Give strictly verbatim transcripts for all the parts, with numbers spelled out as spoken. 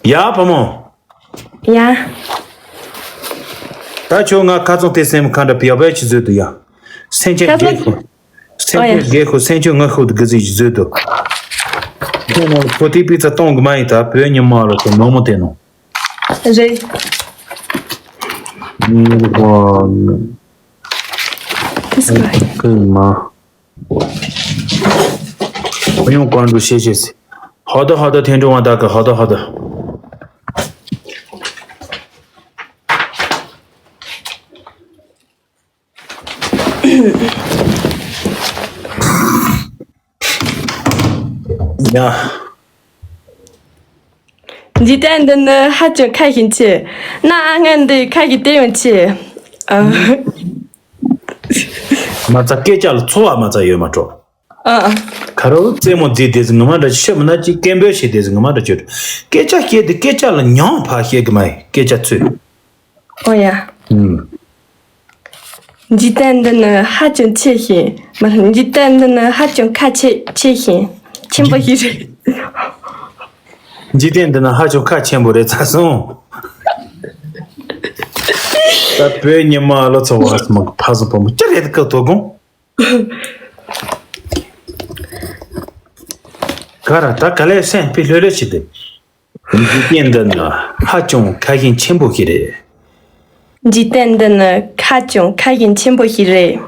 ཡ་བུ་མོ། ཡ། ད་ཁྱོད་ང་ཁ་ཚོན་དེ་སེམས་ཁ་འདྲ་བེའུ་བེའུ་ཅིག་བཟོས་འདུག་ཡ། སེམས་ཅན་ཁ་ཚོན། རྒས་ཁོ། སེམས་ཨོ་ཡ། ཅན་རྒས་ཁོ་སེམས་ཅན་ངུ་ཁོ་དུ་གི་ཟིག་ཅིག་བཟོས་འདུག་ཁོ་ནང་ལ་ཁོ་དེ་པི་ཙ་གཏོང་གི་མ་ཡིན། ད་བོད་ཉི་མ་ལ་ཁོ་ནོར་མོ་དེ་ནོ། རེད། ཉི་མ། ཁོ་ཡིན་མ། 不用关注，谢谢。好的，好的，听众们，大家好的，好的。 ཡ། འཇིག་རྟེན་འདི་ནི་ཧ་ཅང་ཁ་ཞེ་ཆེ། གནའ་སྔ་འདི་ཁ་ཞེ་དེ་ཡང་ཆེ། ཨ། མ་རྩ་སྐད་ཆ་ལ་ཚོར་བ་མ་རྩ་ཡོད་མ་འགྲོ། ཨ། ཁ་རོ་རྩེད་མོ་རྩེ་དེ་ཟིག་ངོ་མ་འདྲ་ཤི་མི་ན་ཅིག་སྐད་འབོད་བྱེད་དེ་ཟིག་ངོ་མ་འདྲ་ཅོད། སྐད་ཆ་བཤད་དེ་སྐད་ཆ་ལ་ཉམས་པ་བཤད་གི་མ་ཡིན། སྐད་ཆ་ཚོས། ཨོ་ཡ། ཨུམ། འཇིག་རྟེན་འདི་ནི་ཧ་ཅང་ཆེ་ཞིང་། མ། འཇིག་རྟེན་འདི་ནི་ཧ་ཅང་ཁ་ཆེ་ཆེ་ཞིང་ཆེན་པོ་ཞིག་རེད། འཇིག་རྟེན་འདི་ནི་ཧ་ཅང་ཁ་ཆེན་པོ་རེད་ཚར་སོང་། ད་བོད་ཉི་མ་ལོ་ཚོ་བ་སི་མ་ཕ་སོ་བུ་མོ་ཅི་རེད་ཀ་དོ་དགོང་། ག་ར་ད་ག་ལེ་སེམས་པའི་ལྷོད་ལྷོད་བྱེད་དེ། འཇིག་རྟེན་འདི་ནི་ཧ་ཅང་ཁ་ཞེ་ཆེན་པོ་ཞིག་རེད། འཇིག་རྟེན་འདི་ནི་ཧ་ཅང་ཁ་ཞེ་ཆེན་པོ་ཞིག་རེད།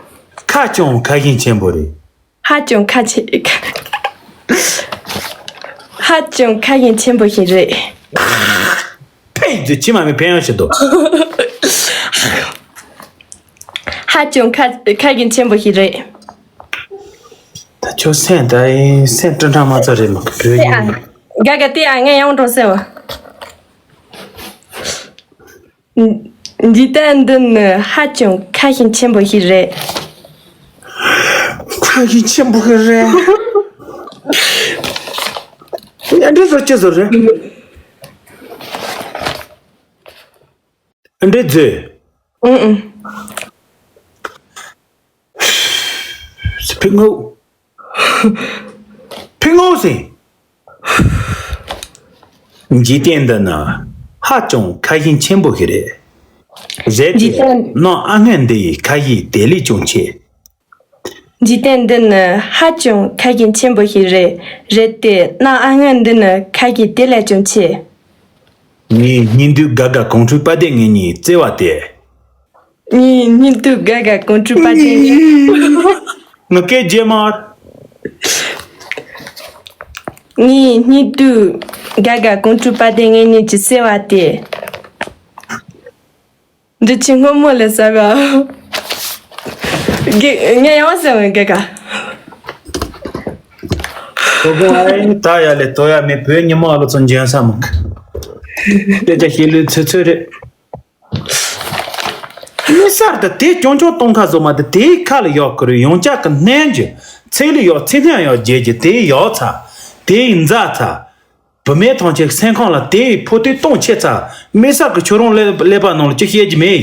ཁ་ཅང་ཁ་ཞེ་ཆེན་པོ་རེད། ཧ་ཅང་ཁ་ཆེ། ཧ་ཅང་ཁ་ཞེ་ཆེན་པོ་ཞིག་རེད། ཕན་ཡོན་ཅི་མ་མི་ཕན་ཡོན་ཞིག་འདུག་ཧ་ཅང་ཁ་ཁ་ཞེ་ཆེན་པོ་ཞིག་རེད། ད་ཁྱོད་སེམས་ད་ཡིན་སེམས་སྤྲིན་ཕྲ་མ་ཚ་རེད་མ་བོད་ཡིན། དེ་ཨ། ག་ག་དེ་ཨ་ངས་ཡང་འགྲོ་སེམས་པ། འཇིག་རྟེན་འདི་ནི་ཧ་ཅང་ཁ་ཞེ་ཆེན་པོ་ཞིག་རེད། ཁ་ཞེ་ཆེན་པོ་ཞིག་རེད། ཨ་འདྲ་བཟོ་ཅི་བཟོ་རེད། ཨ་འདྲ་བཟོས། ཨུང་ཨུང་། ཕི་ངོ་། ཕི་ངོ་ཟེར། འཇིག་རྟེན་འདི་ནི་ཧ་ཅང་ཁ་ཞེ་ཆེན་པོ་ཞིག་རེད། རེད་དེ། འཇིག་རྟེན། གནའ་སྔ་འདི་ཡི་ཁ་ཞེ་དེ་ལས་ཀྱང་ཆེ། འཇིག་རྟེན་འདི་ནི་ཧ་ཅང་ཁ་ཞེ་ཆེན་པོ་ཞིག་རེད། རེད་དེ། གནའ་སྔ་འདི་ནི་ཁ་ཞེ་དེ་ལས་ཀྱང་ཆེ། ངའི་སྙིང་འདུས་དགའ་དགའ་གངས་ཁྲོད་དཔལ་ལྡན་ངེད་གཉིས་བརྩེ་བ་དེ། ངའི་སྙིང་འདུས་དགའ་དགའ་གངས་ཁྲོད་དཔལ་ལྡན། ངའི་སྐད་རྗེས་མ། ངའི་སྙིང་འདུས་དགའ་དགའ་གངས་ཁྲོད་དཔལ་ལྡན་ངེད་གཉིས་ཀྱི་བརྩེ་བ་དེ། འདི་ཕྱི་སྔོན་མོ་ལས་ཟ་བ། དགེ་ངས་ཡང་ཟེར་བའི་དགེ་ག་ཁོ་ཁོ་ཨ་ཡིན་ད་ཡ་ལས་དོ་ཡ་མེད། བོད་ཉི་མ་ལོ་ཚོ་འཇོན་ས་མི་འདུག་སྐད་ཆ་བཤད་ལུས་ཚོད་ཚོད་རེད། མི་གསར་དུ་དེ་ཅུང་ཅུང་གཏོང་ཁ་བཟོ་མ་དེ་དེའི་ཁ་ལ་ཡོག་ཁུར་ཡོང་ཅག་གི་སྣེན་རྒྱུ་ཚིག་ལ་ཡོག་ཚིག་སྣེ་ཡོག་རྒྱས་རྒྱུ་དེའི་ཡོག་ཚ་དེའི་མཛའ་ཚ། བུད་མེད་ཐམས་ཅད་སེམས་ཁོང་ལ་དེའི་ཕོ་དེ་གཏོང་ཆེ་ཚ། མི་གསར་གི་ཁྱོད་རང་ཀླད་ཀླད་པ་ནང་ལ་ཅི་བཤད་རྒྱུ་མེད།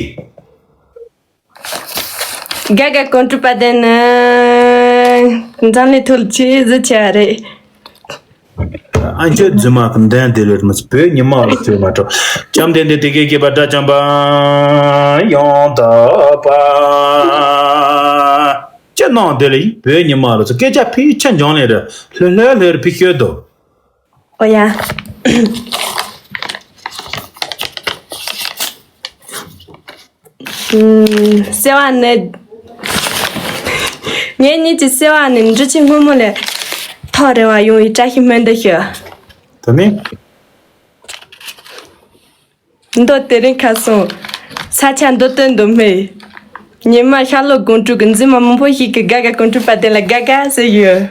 དགའ་དགའ་གངས་ཁྲོད་དཔལ་ལྡན་ནི། འཛམ་གླིང་ཐོག་ལ་ཆེས་གཟི་ཆེ་བ་རེད། ཨ་མཆོད་རྫུན་མ་གི་འདོན་དེ་ལོས་མི་བོད་ཉི་མ་ལ་བཅོས་མ་གྲོགས། བཅོམ་ལྡན་འདས་དེ་སྐད་བཤད་པ་དགྲ་བཅོམ་པ་ཡང་དག་པ། ཅི་གནང་དེ་ལ་ཡིན་བོད་ཉི་མ་ལ་ཚོ་སྐད་ཆ་ཕི་ཆ་འཇོང་ལེ་རེད། ལྷོད་ལྷོད་ལྷོད་རེད་ཕི་ཤོད་དོ། ཨོ་ཡ། ཨུམ། སེ་བ་ནི། ངེད་གཉིས་ཀྱི་སེ་བ་ནི་འབྲི་ཆུ་སྔོན་མོ་ལས་ཐག་རིང་བ་ཡོང་བའི་བཀྲ་ཤིས་སྨོན་འདུན་ཞུ། དེ་ནི། མདོ་དེ་རིང་ཁ་སང་ས་ཆ་མདོ་སྟོན་མདོ་སྨད། ཉི་མ་ཤར་ལྷོ་དགོང་དྲོ་གི་མཛེས་མ་མང་པོ་ཞིག་གིས་དགའ་དགའ་གངས་ཁྲོད་དཔལ་ལྡན་ལ་དགའ་དགའ་ཟེར་ཡོད།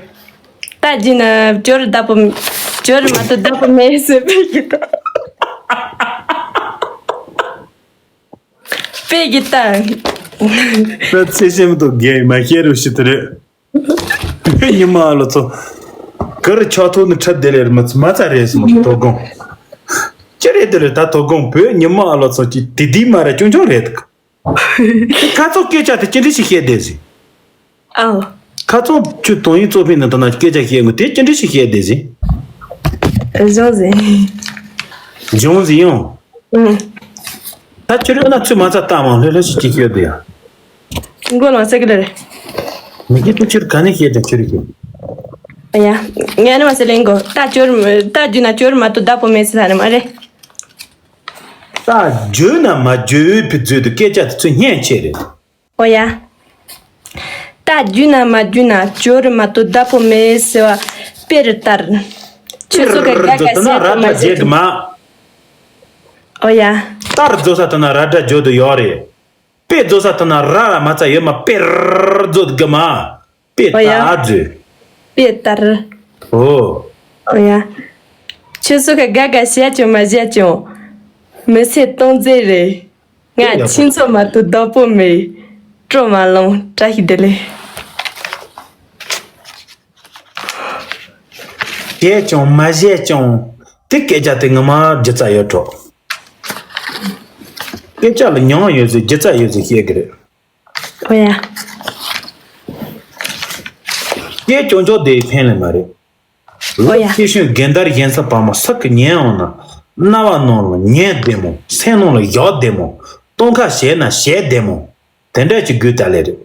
ད་བརྗེད་ན་ཇོ་རུ་བདག་པོ། ཇོ་རུ་མ་གཏོགས་བདག་པོ་མེད་ཟེར་ཕེབས་ཀྱི་ད། ཕེབས་ཀྱི་ད། ད་ཚེ་ཤེས་མི་ཐུབ་རྒན་མ་ཤེས་རུ་ཞིག་ཏུ་རེད། ཉི་མ་ལོ་ཚོ། གར་ཆགས་ཐོག་ནི་འཁྲབ་བསྡད་ལེར་མི་ཚོ་མ་ཚ་རེད་སོང་དོ་དགོང་། ཅི་རེད་དེ་རེད་ད་དོ་དགོང་བོད་ཉི་མ་ལོ་ཚོ་ཅི་དེ་དེའི་མ་ར་ཅུང་ཅུང་རེད། ཁ་ཚོ་སྐད་ཆ་དེ་ཅི་འདྲ་ཞིག་བཤད་བསྡད་ཟིན། ཨའོ། ཁ་ཚོ་ཁྱོད་དོན་ཡིག་གཙོ་ཕིན་ནི་དོ་ན་སྐད་ཆ་བཤད་དགོས་དེ་ཅི་འདྲ་ཞིག་བཤད་བསྡད་ཟིན། བཟང་ཟིན། འབྱུང་ཟིན་ཡོང་། ཨུམ། ད་ཁྱོད་རང་ན་ཚུལ་མ་ཚ་ལྟ་མང་ལྷོད་ལྷོད་ཞིག་ཅིག་ཡོད་དེ་ཡ། མགོ་ལངས་ཟེར་གི་ལེ་རེད། མི་གི་ཏུ་ཁྱོད་ག་ནས་ཤེས་དང་ཁྱོད་རིག་གི། ཡ། ངས་ནི་མ་ཟེར་ལེན་གོ། ད་ཅོར་ད་རྒྱུ་ན་ཅོར་མ་ཏུ་བདག་པོ་མེད་ཟེར་ས་ནི་མ་རེད། ད་རྒྱུ་ན་མ་རྒྱུ་བའི་ཕི་ཚོད་དུ་སྐད་ཆ་དེ་ཚོ་སྙན་ཆེ་རེད། ཨོ་ཡ། ད་རྒྱུ་ན་མ་རྒྱུ་ན་ཅོར་མ་ཏུ་བདག་པོ་མེད་ཟེར་བ་དཔེ་རུ་ལྟར། ཁྱོད་ཚོ་གི་དགའ་དགའ་ཟེར་ཏུ་མ་ཟེར་ཏུ། ཨོ་ཡ། ལྟར་རྫོགས་ས་དུ་ན་ར་སྒྲ་བརྗོད་དུ་ཡོད་རེད། དཔེ་རྫོགས་ས་དུ་ན་ར་ར་མ་ཚ་ཡོད་མ་དཔེ་ར་རྫོགས་དུ་གི་མ། དཔེ་ཨོ་ཡ། ལྟར་རྫོགས། དཔེ་ལྟར། ཨོ། ཨོ་ཡ། ཁྱོད་ཚོ་གི་དགའ་དགའ་བཤད་ཀྱང་མ་བཤད་ཀྱང་། མི་ཚེ་སྟོང་ཟད་རེད། ང་ཁྱིམ་ཚང་མ་དུ་བདག་པོ་མེད། སྤྲོ་མ་ལོང་བཀྲ་ཤིས་བདེ་ལེགས། བཤད་ཀྱང་མ་བཤད་ཀྱང་། དེ་སྐད་ཆ་དེ་ངོ་མ་རྒྱུ་རྩ་ཡོད་འགྲོ། སྐད་ཆ་ལ་མྱོང་ཡོད་ཟེར་རྒྱུ་རྩ་ཡོད་ཟེར་བཤད་གི་རེད། ཨོ་ཡ། སྐད་ཅོང་ཅོག་དེ་ཕན་ལས་མ་རེད། ཨོ་ཡ། ལོ་ཆེ་ཤོས་རྒན་དར་གཞན་ས་བར་མ་ས་གི་ཉན་འོང་ན། རྣ་བ་ནང་ལ་ཉན་བདེ་མོ། སེམས་ནང་ལ་བཞག་བདེ་མོ། སྟོང་ཁ་བཤད་ན་བཤད་བདེ་མོ། དེ་འདྲ་ཅིག་དགོས་ད་ལེ་རེད།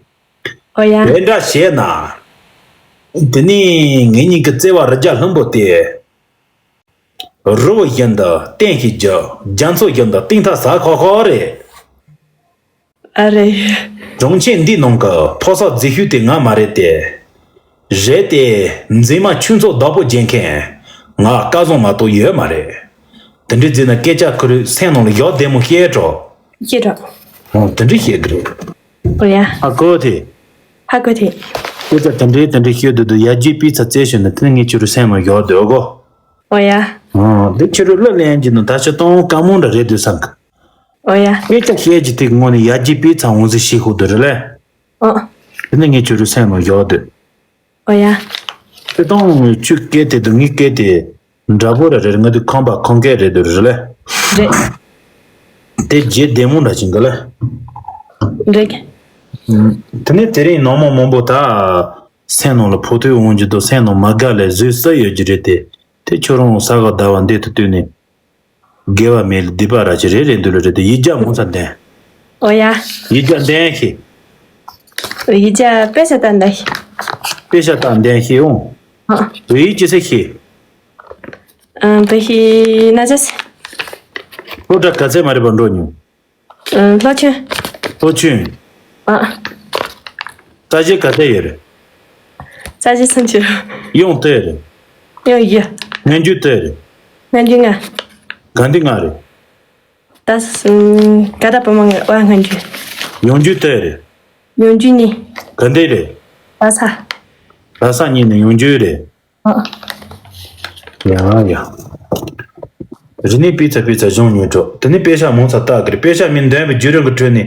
ཨོ་ཡ། དེ་འདྲ་བཤད་ན། དེ་ནི་ངེད་གཉིས་ཀྱི་བརྩེ་བ་རི་རྒྱ་ལྷུན་པོ་སྟེ། རི་བོ་བཞིན་དུ་བརྟན་ཞིག་རྒྱུ། རྒྱ་མཚོ་བཞིན་དུ་གཏིང་མཐའ་ཟ་ཁོག་ཁོག་རེད། ཨ་རེ། གྲོང་ཁྱེར་འདིའི་ནང་གི་ཕོ་གསར་རྫིག་ཤོས་དེ་ང་མ་རེད་དེ། རེད་དེ། མཛེས་མ་ཁྱུ་ཚོགས་བདག་པོ་བྱེད་མཁན། ང་སྐལ་བཟང་མ་གཏོགས་ཡོད་མ་རེད། དེ་འདྲའི་རྫིག་ན་སྐད་ཆ་ཁུ་རུས་སེམས་ནང་ལ་བཞག་བདེ་མོ་བཤད་འགྲོ། བཤད་འགྲོ། ཨོ་དེ་འདྲ་བཤད་གི་རེད། ཨོ་ཡ། ཧ་གོ་དེ། ཧ་གོ་དེ། སྐད་ཆ་དེ་འདྲའི་དེ་འདྲའི་བཤད་དུས་དུ་ཡར་རྒྱས་སྤུས་ཚད་བཙལ་ཤོད་ན་དེ་ནི་ངས་ཁྱོད་རུ་སེམས་ནང་བཞག་སྡོད་གོ། ཨོ་ཡ། ཨོ། འདི་ཁྱོད་རུ་གླུ་ལེན་གྱི་ནི་ད་ཆ་གཏོང་དཀའ་མོ་འདྲ་རེད་འདུག་བསམ་གི། ཨོ་ཡ། སྐད་ཆ་བཤད་ཀྱི་དེ་ངོ་ནས་ཡར་རྒྱས་སྤུས་ཚད་འོང་ཟིག་ཤེས་ཁུག་འདུག་རེད་ལེ། ཨོ། དེ་ནི་ངས་ཁྱོད་རུ་སེམས་ནང་བཞག་འདུག་ཨོ་ཡ། དེ་དང་ཁྱོད་སྐད་དེ་དང་ངའི་སྐད་དེ་འདྲ་པོ་ར་རེད། ང་དེ་ཁམས་པ་ཁམས་སྐད་རེད་འདུག་རེད་ལེ། རེད། དེ་རྗེས་བདེ་མོ་འདྲ་ཅིག་འདུག་ལེ། རེད། དེ་ནས་དེ་རིང་ནང་མ་མང་པོ་ད། སེམས་ནང་ལ་ཕོག་ཐུག་འོང་རྒྱུ་དང་སེམས་ནང་མ་དགའ་ལས་བཟོས་ས་ཡོད་རྒྱུ་རེད་དེ། དེ་ཁྱོད་རང་ས་ག་ཟླ་བ་འདི་དུ་བཏུས་ནས། དགེ་བ་མེད་ལ་སྡིག་པ་ར་ཅི་རེ་རེ་འདུག་ལ་རེད་དེ་ཡིག་བརྒྱ་མང་ཙམ་ལྡན། ཨོ་ཡ། ཡིག་བརྒྱ་ལྡན་ཤེས། ཡིག་བརྒྱ་དཔེ་ཆ་ལྟ་ལྡན་ཤེས། དཔེ་ཆ་ལྟ་ལྡན་ཤེས་འོང་། ཨ། བོད་ཡིག་ཅི་ཟེར་ཤེས། ཨ། བོད་ཡིག་ན་ཅི་ཟེར། སློབ་གྲྭ་ག་ཚད་མ་རེད་པ་འགྲོ་མྱོང་། ཨ། ལྷོ་ཆུང་། ལྷོ་ཆུང་། ཨ། ས་གཞི་ག་ཚད་ཡོད་རེད། ས་གཞི་སུམ་ཅུ། གཡོན་དེ་རེད། གཡོན་བཞི། སྔོན་རྒྱུ་དེ་རེད། སྔོན་རྒྱུ་ལྔ། ག་འདི་ལྔ་རེད། ད་ས་ག་ད་པ་མ་ང་བ་སྔོན་རྒྱུ། ཡང་རྒྱུ་དེ་རེད། ཡང་རྒྱུ་གཉིས། ག་འདི་རེད། ལྷ་ས། ལྷ་ས་གཉིས་ནས་ཡང་རྒྱུ་རེད། ཨ། ཡ་ཡ། རི་ནི་པི་ཚ་པི་ཚ་གཞུང་ཉོས་འགྲོ། དེ་ནི་པེ་ཤ་མང་ཚ་ལྟ་གི་རེད། པེ་ཤ་མི་འདོན་པའི་བརྒྱུད་རིམ་གྱི་ཁྲོད་ནས།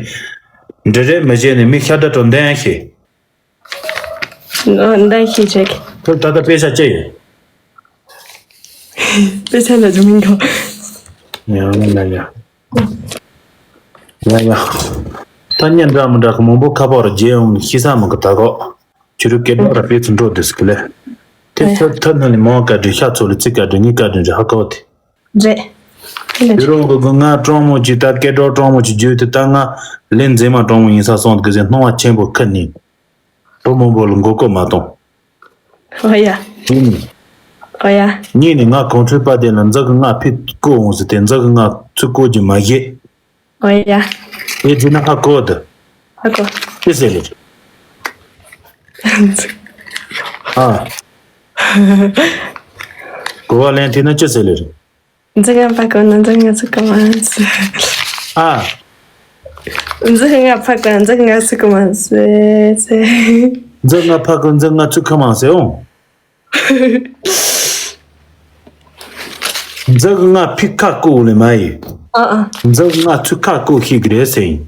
འདྲི་རེད་མི་བྱེད་ནས་མི་ཤ་འདྲ་འགྲོ་འདོན་ཤེས། འདོན་ཤེས་ཅིག་ཁྱོད་ད་ལྟ་པེ་ཤ་ཅི་ཡོད། པེ་ཤ་ལ་ཇུ་མིན་གོ། ཡ་ཡ་ཡ། ཡ་ཡ། ད་ཉན་འདྲ་མི་འདྲ་གི་མང་པོ་ཁ་པར་རྒྱལ་ཡོང་ཤི་ས་མི་གི་ད་གོ། ཁྱོད་རུ་སྐད་འབོར་ར་དཔེ་ཚུར་འགྲོ་འདུག་ཟེར་གི་ལེ། དེ་ཨེ། ཐབས་ཐབས་ནང་ནས་མང་བཀའ་དྲིན་ཤ་ཚོ་ལ་ཚིག་བཀའ་དྲིན་གཉིས་བཀའ་དྲིན་རེད་ཧ་གོ་དེ། རེད། དེ་རུ་གི་གི་ང་སྤྲང་མོ་ཅིག་ད་སྐད་གྲགས་སྤྲང་མོ་ཅིག་བརྗོད་དེ་ད་ང་ལས་མཛེས་མ་སྤྲང་མོ་ཡིན་ས་སོང་གི་ཟེར་སྣང་བ་ཆེན་པོ་ཁུར་ནས། བུ་མང་པོ་ལ་མགོ་སྐོར་མ་གཏོང་། ཨོ་ཡ། གཉིས་ནས། ཨོ་ཡ། གཉིས་ནས་ང་གོང་ཁྲོས་པ་དེ་ལ་འཛག་གི་ང་ཕི་བཀོད་འོང་ཟེར་ཏེ་འཛག་གི་ང་ཚུར་བཀོད་ཀྱི་མ་བཞེས། ཨོ་ཡ། དེ་བྱས་ན་ཧ་གོ་འདི། ཧ་གོ། ཅི་ཟེར་ལེ། ཨ། གོ་བ་ལེན་ཐུབ་ན་ཅི་ཟེར་ལེ་རེད། འཛག་ང་ཕ་གོ་ན་འཛག་ང་ཚུགས་ཀ་མ་ཟེར། ཨ། འཛག་ང་ཕ་གོ་ན་འཛག་ང་ཚུགས་ཀ་མ་ཟེར། འཛག་ང་ཕ་གོ་འཛག་ང་ཚུགས་ཀ་མ་ཟེར་འོང་། འཛག་ང་ཕི་ཁ་ཀོ་ལེ་མ་ཡི། ཨ་ཨ། འཛག་ང་ཚུགས་ཁ་ཀོ་ཤིག་རེད་ཟེར་ཡིན།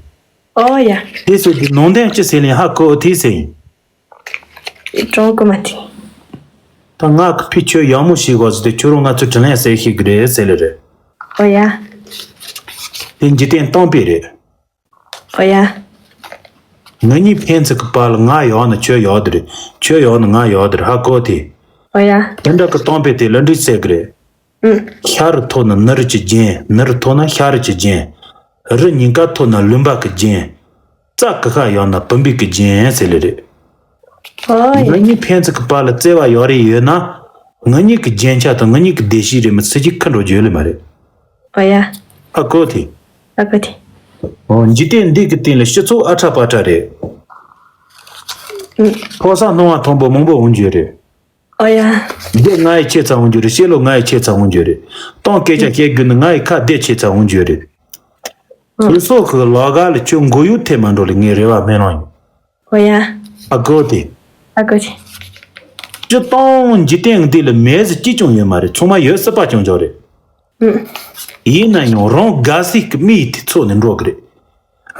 ཨོ་ཡ། དེ་ཟེར་དུས་ནང་དོན་ཅི་ཟེར་ལེ་ཧ་གོ་དེ་ཟེར་ཡིན། ཀྲོང་ཀོ་མ་ཐི། ད་ང་གི་ཕི་ཆོས་ཡག་མོ་ཞིག་གོ་ཟེར་ཏེ་ཁྱོད་རང་ང་ཚོ་དྲིན་ལན་གསལ་ཤིག་རེད་ཟེར་ལེ་རེད། ཨོ་ཡ། དེ་འཇིག་རྟེན་གཏམ་དཔེ་རེད། ཨོ་ཡ། ང་གཉིས་ཕན་ཚུན་གྱི་བར་ལ་ང་ཡག་ན་ཁྱོད་ཡག་དེ་རེད། ཁྱོད་ཡག་ན་ང་ཡག་དེ་རེད་ཧ་གོ་དེ། ཨོ་ཡ། དེ་འདྲ་གི་གཏམ་དཔེ་དེ་ལ་འགྲིག་ཟེར་གི་རེད། ཤ་རུ་ཐོག་ན་ནུ་རུ་གྱི་རྒྱན། ནུ་རུ་ཐོག་ན་ཤ་རུ་གྱི་རྒྱན། རུ་གཉིས་ཀ་ཐོག་ན་ལུམ་པ་གི་རྒྱན། ཙ་གི་ཤ་ཡོད་ན་བུམ་པའི་གི་རྒྱན་ཟེར་ལེ་རེད། ཨོ་ཡ། ང་གཉིས་ཕན་ཚུན་གི་བར་ལ་བརྩེ་བ་ཡོད་རེ་ཡོད་ན། ང་གཉིས་གི་རྒྱན་ཆ་དང་ང་གཉིས་གི་སྡེ་བཞི་རེ་མི་ཚེ་གཅིག་ཁ་འགྲོ་རྒྱུ་ཡོད་ལེ་མ་རེད། ཨོ་ཡ། ཨ་གོ་དེ། ཨ་གོ་དེ། ཨོ་འཇིག་རྟེན་འདི་གི་སྟེང་ལ་སྤྱི་ཚོགས་ཨ་ཁྲ་པ་ཁྲ་རེད། ཕོ་གསར་སྣང་བ་མཐོན་པོ་མང་པོ་འོང་རྒྱུ་རེད། ཨོ་ཡ། སྡེ་ལྔ་ཡི་ཆེ་ཚ་འོང་རྒྱུ་རེད། ཤེ་ལོ་ལྔ་ཡི་ཆེ་ཚ་འོང་རྒྱུ་རེད། སྟོང་སྐད་ཆ་བཤད་རྒྱུ་ནི་ལྔ་ཡི་ཁ་སྡེ་ཆེ་ཚ་འོང་རྒྱུ་རེད། ཨོ། སོ་སོ་གི་ལོགས་ཀ་ལ་ཁྱོད་མགོ་ཡུ་ཐེ་མ་འགྲོ་ལེ་ངའི་རེ་བ་སྨོན་ལམ་ཡིན། ཨོ་ཡ། ཨ་གོ་དེ། ཨ་གོ་དེ། སྤྱི་བཏང་འཇིག་རྟེན་འདི་ལ་མེད་ཟེར་གཅིག་ཀྱང་ཡོད་མ་རེད། ཚང་མ་ཡོད་སྲིད་པ་ཀྱང་ཡོད་རེད། ཨུ། ཡིན་ན་ཡང་རང་དགའ་སའི་གི་མི་ཡི་དེ་ཚོ་ནས་འགྲོ་གི་རེད།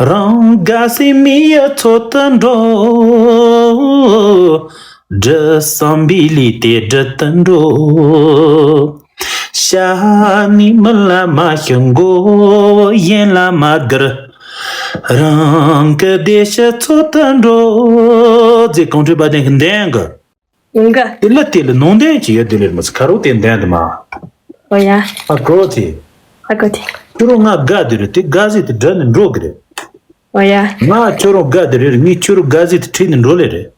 རང་དགའ་སའི་མི་ཡི་ཚོ་དུ་འགྲོ། འགྲུབ་བསམ་པའི་ལས་དེ་འགྲུབ་ཏུ་འགྲོ། ཤ་ནི་མི་ལ་མ་ཤི་མགོ་ཡན་ལ་མ་སྒུར། རང་གི་བདེ་སྐྱིད་འཚོལ་དུ་འགྲོ། ཟེར་གངས་ཁྲོད་དཔལ་ལྡན་གྱི་འདན་གི། ཡིན་གི། དེ་ལ་དེ་ལ་ནང་བསྟན་ཅིག་ཡོད་དེ་ལེར་མ་ཚ་ཁ་རོག་དེ་འདན་དུ་མ། ཨོ་ཡ། ཨ་གོ་དེ། ཨ་གོ་དེ། ཁྱོད་རང་ང་དགའ་དེ་རེད། དེ་དགའ་ཟིག་དེ་འདྲ་ནི་འགྲོ་གི་རེད། ཨོ་ཡ། ང་ཁྱོད་རང་དགའ་དེ་རེད། ངས་ཁྱོད་རང་དགའ་ཟིག་དེ་ཁྲིད་ནི་འགྲོ་ལེ་རེད།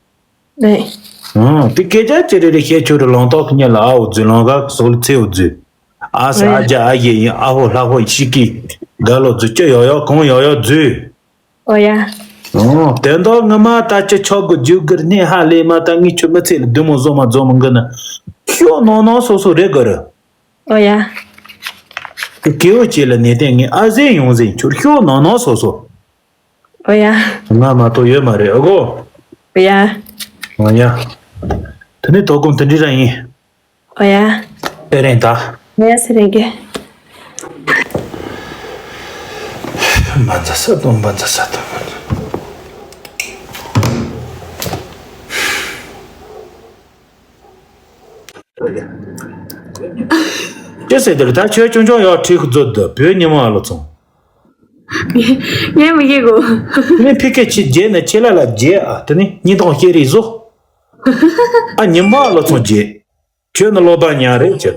ཨེ། ཨང་། དེ་སྐད་ཆ་ཅི་རེ་རེ་བཤད། ཁྱོད་རང་ལང་ཏོག་གི་ཉལ་ལ་ཨ་འོ་རྫུས། ལང་ག་གི་སོག་ལ་ཚེ་འོ་རྫུས། ཨ་ས་ཨ་ཨེ། རྒྱ་ཨ་ཡེ་ཡིན། ཨ་ཧོ་ལྷ་ཧོ་ཤི་ཀི་དགའ་ལོ་རྫུས། ཅི་ཡོ་ཡོ་གང་ཡོ་ཡོ་རྫུས། ཨོ་ཡ། ཨང་། དེ་འདོག་ངི་མ་ད་ཅི་ཆོག་གི་རྒྱུ་གིར་སྣེ་ཧ་ལས་མ་ད་ངས་ཁྱོད་མི་ཚེ་ལ་བདུད་མོ་བཟོ་མ་བཟོ་མི་འགི་ནི། ཤོག་ནང་ནང་སོ་སོ་རེད་གི་ར། ཨོ་ཡ། དེ་སྐྱེ་བོ་སྐྱེ་ལ་གནས་བརྟན་ངས་ཨ་ཟེ་ཡོང་ཟེ་ཁྱོད་ཤོག་ནང་ནང་སོ་སོ། ཨོ་ཡ། ང་མ་གཏོགས་ཡོད་མ་རེད་ཨ་གོ། ཨོ་ཡ། ཨོ་ཡ། དེ་ནས་དོ་དགོང་དེ་འདྲ་རང་ཡིན། ཨོ་ཡ། ཨེ་རེད་ད། ཨོ་ཡ་ཟེར་རེད་གི། བཛྲ་ས་ཏྭ་ཨོཾ། བཛྲ་ས་ཏྭ་ཨོཾ། ཅི་ཟེར་དེར་ད་ཁྱོད་ཆུང་ཆུང་ཡོད་ཁྲིད་ཁུ་རྫོད་འདི་བོད་ཉི་མ་ཨ་ལོ་ཚོང་། ངས་མི་ཤེས་གོ། ངས་ཕི་ཀེ་ཆི་རྗེས་ནས་ཆེ་ལ་ལ་རྗེས་ཨ་དེ་ནི་གཉིས་དང་ཤེས་རིག་བཟོ། ཨ་ཉི་མ་ཨ་ལོ་ཚོང་རྗེས། ཁྱོད་ནི་ལོ་པ་ཉག་རེད་ཅེ།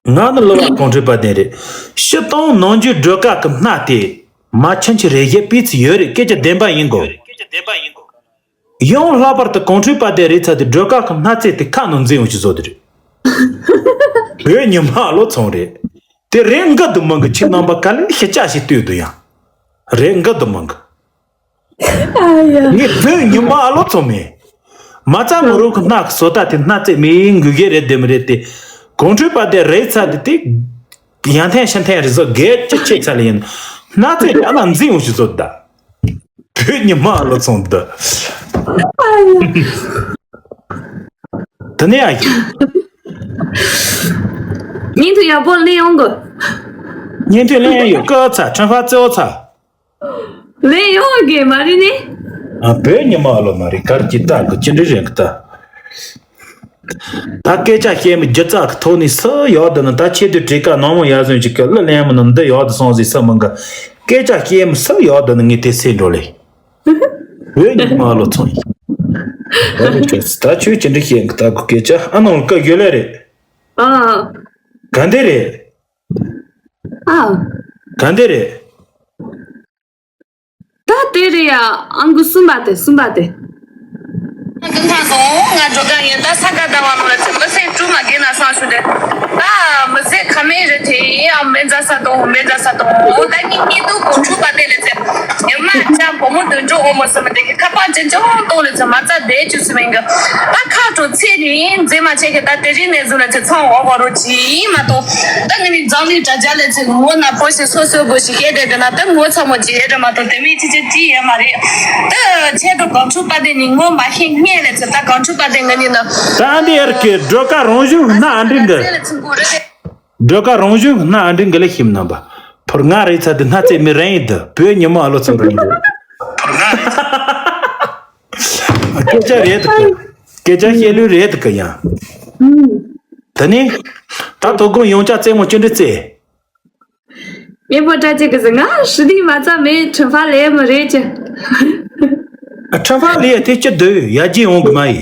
ང་ནི་ལོ་པ་གངས་ཁྲོད་དཔལ་ལྡན་རེད། སྤྱིར་བཏང་ནམ་རྒྱུན་སྒྲོལ་དཀར་གི་སྣ་དེ་མ་ཆུན་ཆུ་རེ་བཞི་སྤུས་ཚད་ཡོད་རེད། སྐད་ཆ་བདེན་པ་ཡིན་དགོས། ཡང་ལྷག་པར་དུ་གངས་ཁྲོད་དཔལ་ལྡན་རེད་ཚ་དེ་སྒྲོལ་དཀར་གི་སྣ་རྩེ་དེ་ཁ་ནང་འཛིན་ཡོང་ཞིག་བཟོ་དེ་རེད། བོད་ཉི་མ་ཨ་ལོ་ཚོང་རེད། དེ་རེད་འགའ་དུ་མང་གི་ཁྱེད་རྣམ་པ་ག་ལེར་ཤི་ཆ་ཞིག་ལྟོས་དུ་ཡང་། རེད་འགའ་དུ་མང་གི། ཨ་ཡ། ངས་བོད་ཉི་མ་ཨ་ལོ་ཚོ་མེད། མ་རྩ་མོ་རོ་གི་སྣ་གི་བཟོ་ལྟ་དེ་སྣ་རྩེ་མེད་འགུལ་གི་རེད་དེ་མི་རེད་དེ། གངས་ཁྲོད་དཔལ་ལྡན་རེད་ཚ་དེ་དེ། ཡང་ཐེན་ཤན་ཐེན་རེད་བཟོ་གལ་ཅི་ཆེ་ཚ་ལ་ཡིན། སྣ་རྩེ་ཡང་ན་འཛིན་འོང་ཞིག་བཟོ་ད། བོད་ཉི་མ་ཨ་ལོ་ཚོང་འདི། ཨ་ཡ། དེ་ནས་ཨ་ཡིན། ཉིན་དུ་ཡག་པོ་ལེན་ཡོང་གི། ཉིན་དུ་ལེན་ཡོད་ཀི་ཚ་ཁྲོན་ཧྥ་རྩེའོ་ཚ། ལེན་ཡོང་གི་མ་རེད་ནི། ཨ་བོད་ཉི་མ་ཨ་ལོ་མ་རེད་གར་གྱི་ལྟ་གི་ཅི་འདྲ་རེད་གི་ལྟ། ད་སྐད་ཆ་བཤད་མི་སྒྱུ་རྩལ་གི་ཐོག་ནས་སུ་ཡག་འདུག་ན། ད་ཆེད་དུ་བྲིས་ཀ་ནང་མོ་ཡ་ཟོན་ཅིག་གི་གླུ་ལེན་མི་ནི་འདི་ཡག་འདུག་སོང་ཟིག་སུ་མི་འགི། སྐད་ཆ་བཤད་མི་སུ་ཡག་འདུག་ན་ངས་དེ་སེ་འགྲོ་ལེ། བོད་ཉི་མ་ཨ་ལོ་ཚོང་ཡིན། ཨ་ལོ་ཁྱོད་ད་ཁྱོད་ཅི་འདྲ་བཤད་གི་ད་གི་སྐད་ཆ་ཨ་ནང་ལ་བཀའ་བརྒྱུད་ལེ་རེད། ཨ། ག་འདི་རེད། ཨ། ག་འདི་རེད། ད་དེ་རེད་ཡ། ཨང་ཀི་གསུམ་པ་དེ་གསུམ་པ་དེ། ཀུན་ཐང་སོང་ང་འགྲོ་ག་ཡིན། ད་ས་ག་ཟླ་བ་ནོ་ལ་ཚེ་མི་སེ་ཀྲུ་མ་གེ་ན་སང་ཞུ་དེ། ད་མི་ཚེ་ཁ་མེད་རེད་དེ་ཨ་མེ་ཛ་ས་དང་མེ་ཛ་ས་དང་འོ་ད་ཉིན་གཉིས་དུ་གོ་ཆུ་པ་དེ་ལས་ཚེ། ཉི་མ་ཅང་བུ་མོ་དུད་འགྲོ་འོ་མོ་སི་མི་དེ་གི་ཁ་པར་ཅན་ཅང་གཏོང་ལས་ཚེ་མ་རྩ་བསྡད་ཅུ་སི་མིན་གི། ད་ཁ་དྲོ་ཚེ་རིང་མཛེས་མ་ཆེ་གི་ད་དེ་རིང་ནས་བཟུང་ལས་ཚེ་ཚང་འོ་བ་རོ་ཅི་མ་གཏོང་། ད་ངི་ནི་འཛམ་གླིང་དྲ་རྒྱ་ལས་ཚེ་ངོ་ན་པོ་ཞིག་སོ་སོ་པོ་ཞིག་ཤེས་དེ་དེ་ན་ད་ངོ་ཚ་མོ་ཅི་ཡེ་ར་མ་གཏོང་དེ་མི་ཅི་ཅི་ཅི་ཡེ་མ་རེད། ད་ཆེ་དྲོ་གང་ཆུ་པ་དེ་ནི་ངོ་མ་ཤེས་ངེས་ལས་ཚེ་ད་གང་ཆུ་པ་དེ་ངི་ནི་ན། ད་འདི་ཡར་གི་སྒྲོལ་དཀར་རང་བཞིན་སྣ་ཨ་འདྲི་འདི། སྒྲོལ་དཀར་རང་བཞིན་སྣ་ཨ་འདྲི་འགི་ལ་ཤིམ་རྣམ་པ། ཕུར་ང་རེད་ཚ་དེ་སྣ་རྩེ་མི་རན་ཡིན་དུ་བོད་ཉི་མ་ཨ་ལོ་ཚོ་རན་ཡིན་དུ། སྐད་ཆ་རེད་དུ་གི། སྐད་ཆ་བཤད་ལུས་རེད་དུ་གི་ཡང་། དེ་ནས་ད་དོ་དགོང་ཡོང་ཆ་རྩེད་མོ་ཅི་འདྲ་རྩེ། མེ་པོ་ཏྲ་ཅིག་གི་ཟི་ང་ཧྲི་དི་མ་ཚ་མེ་ཁྲིམ་ཧྥ་ལེ་མི་རེད་ཅི། ཁྲིམ་ཧྥ་ལེ་དེ་ཅི་འདོད་ཡ་ཇི་ཡོང་གི་མ་ཡིན།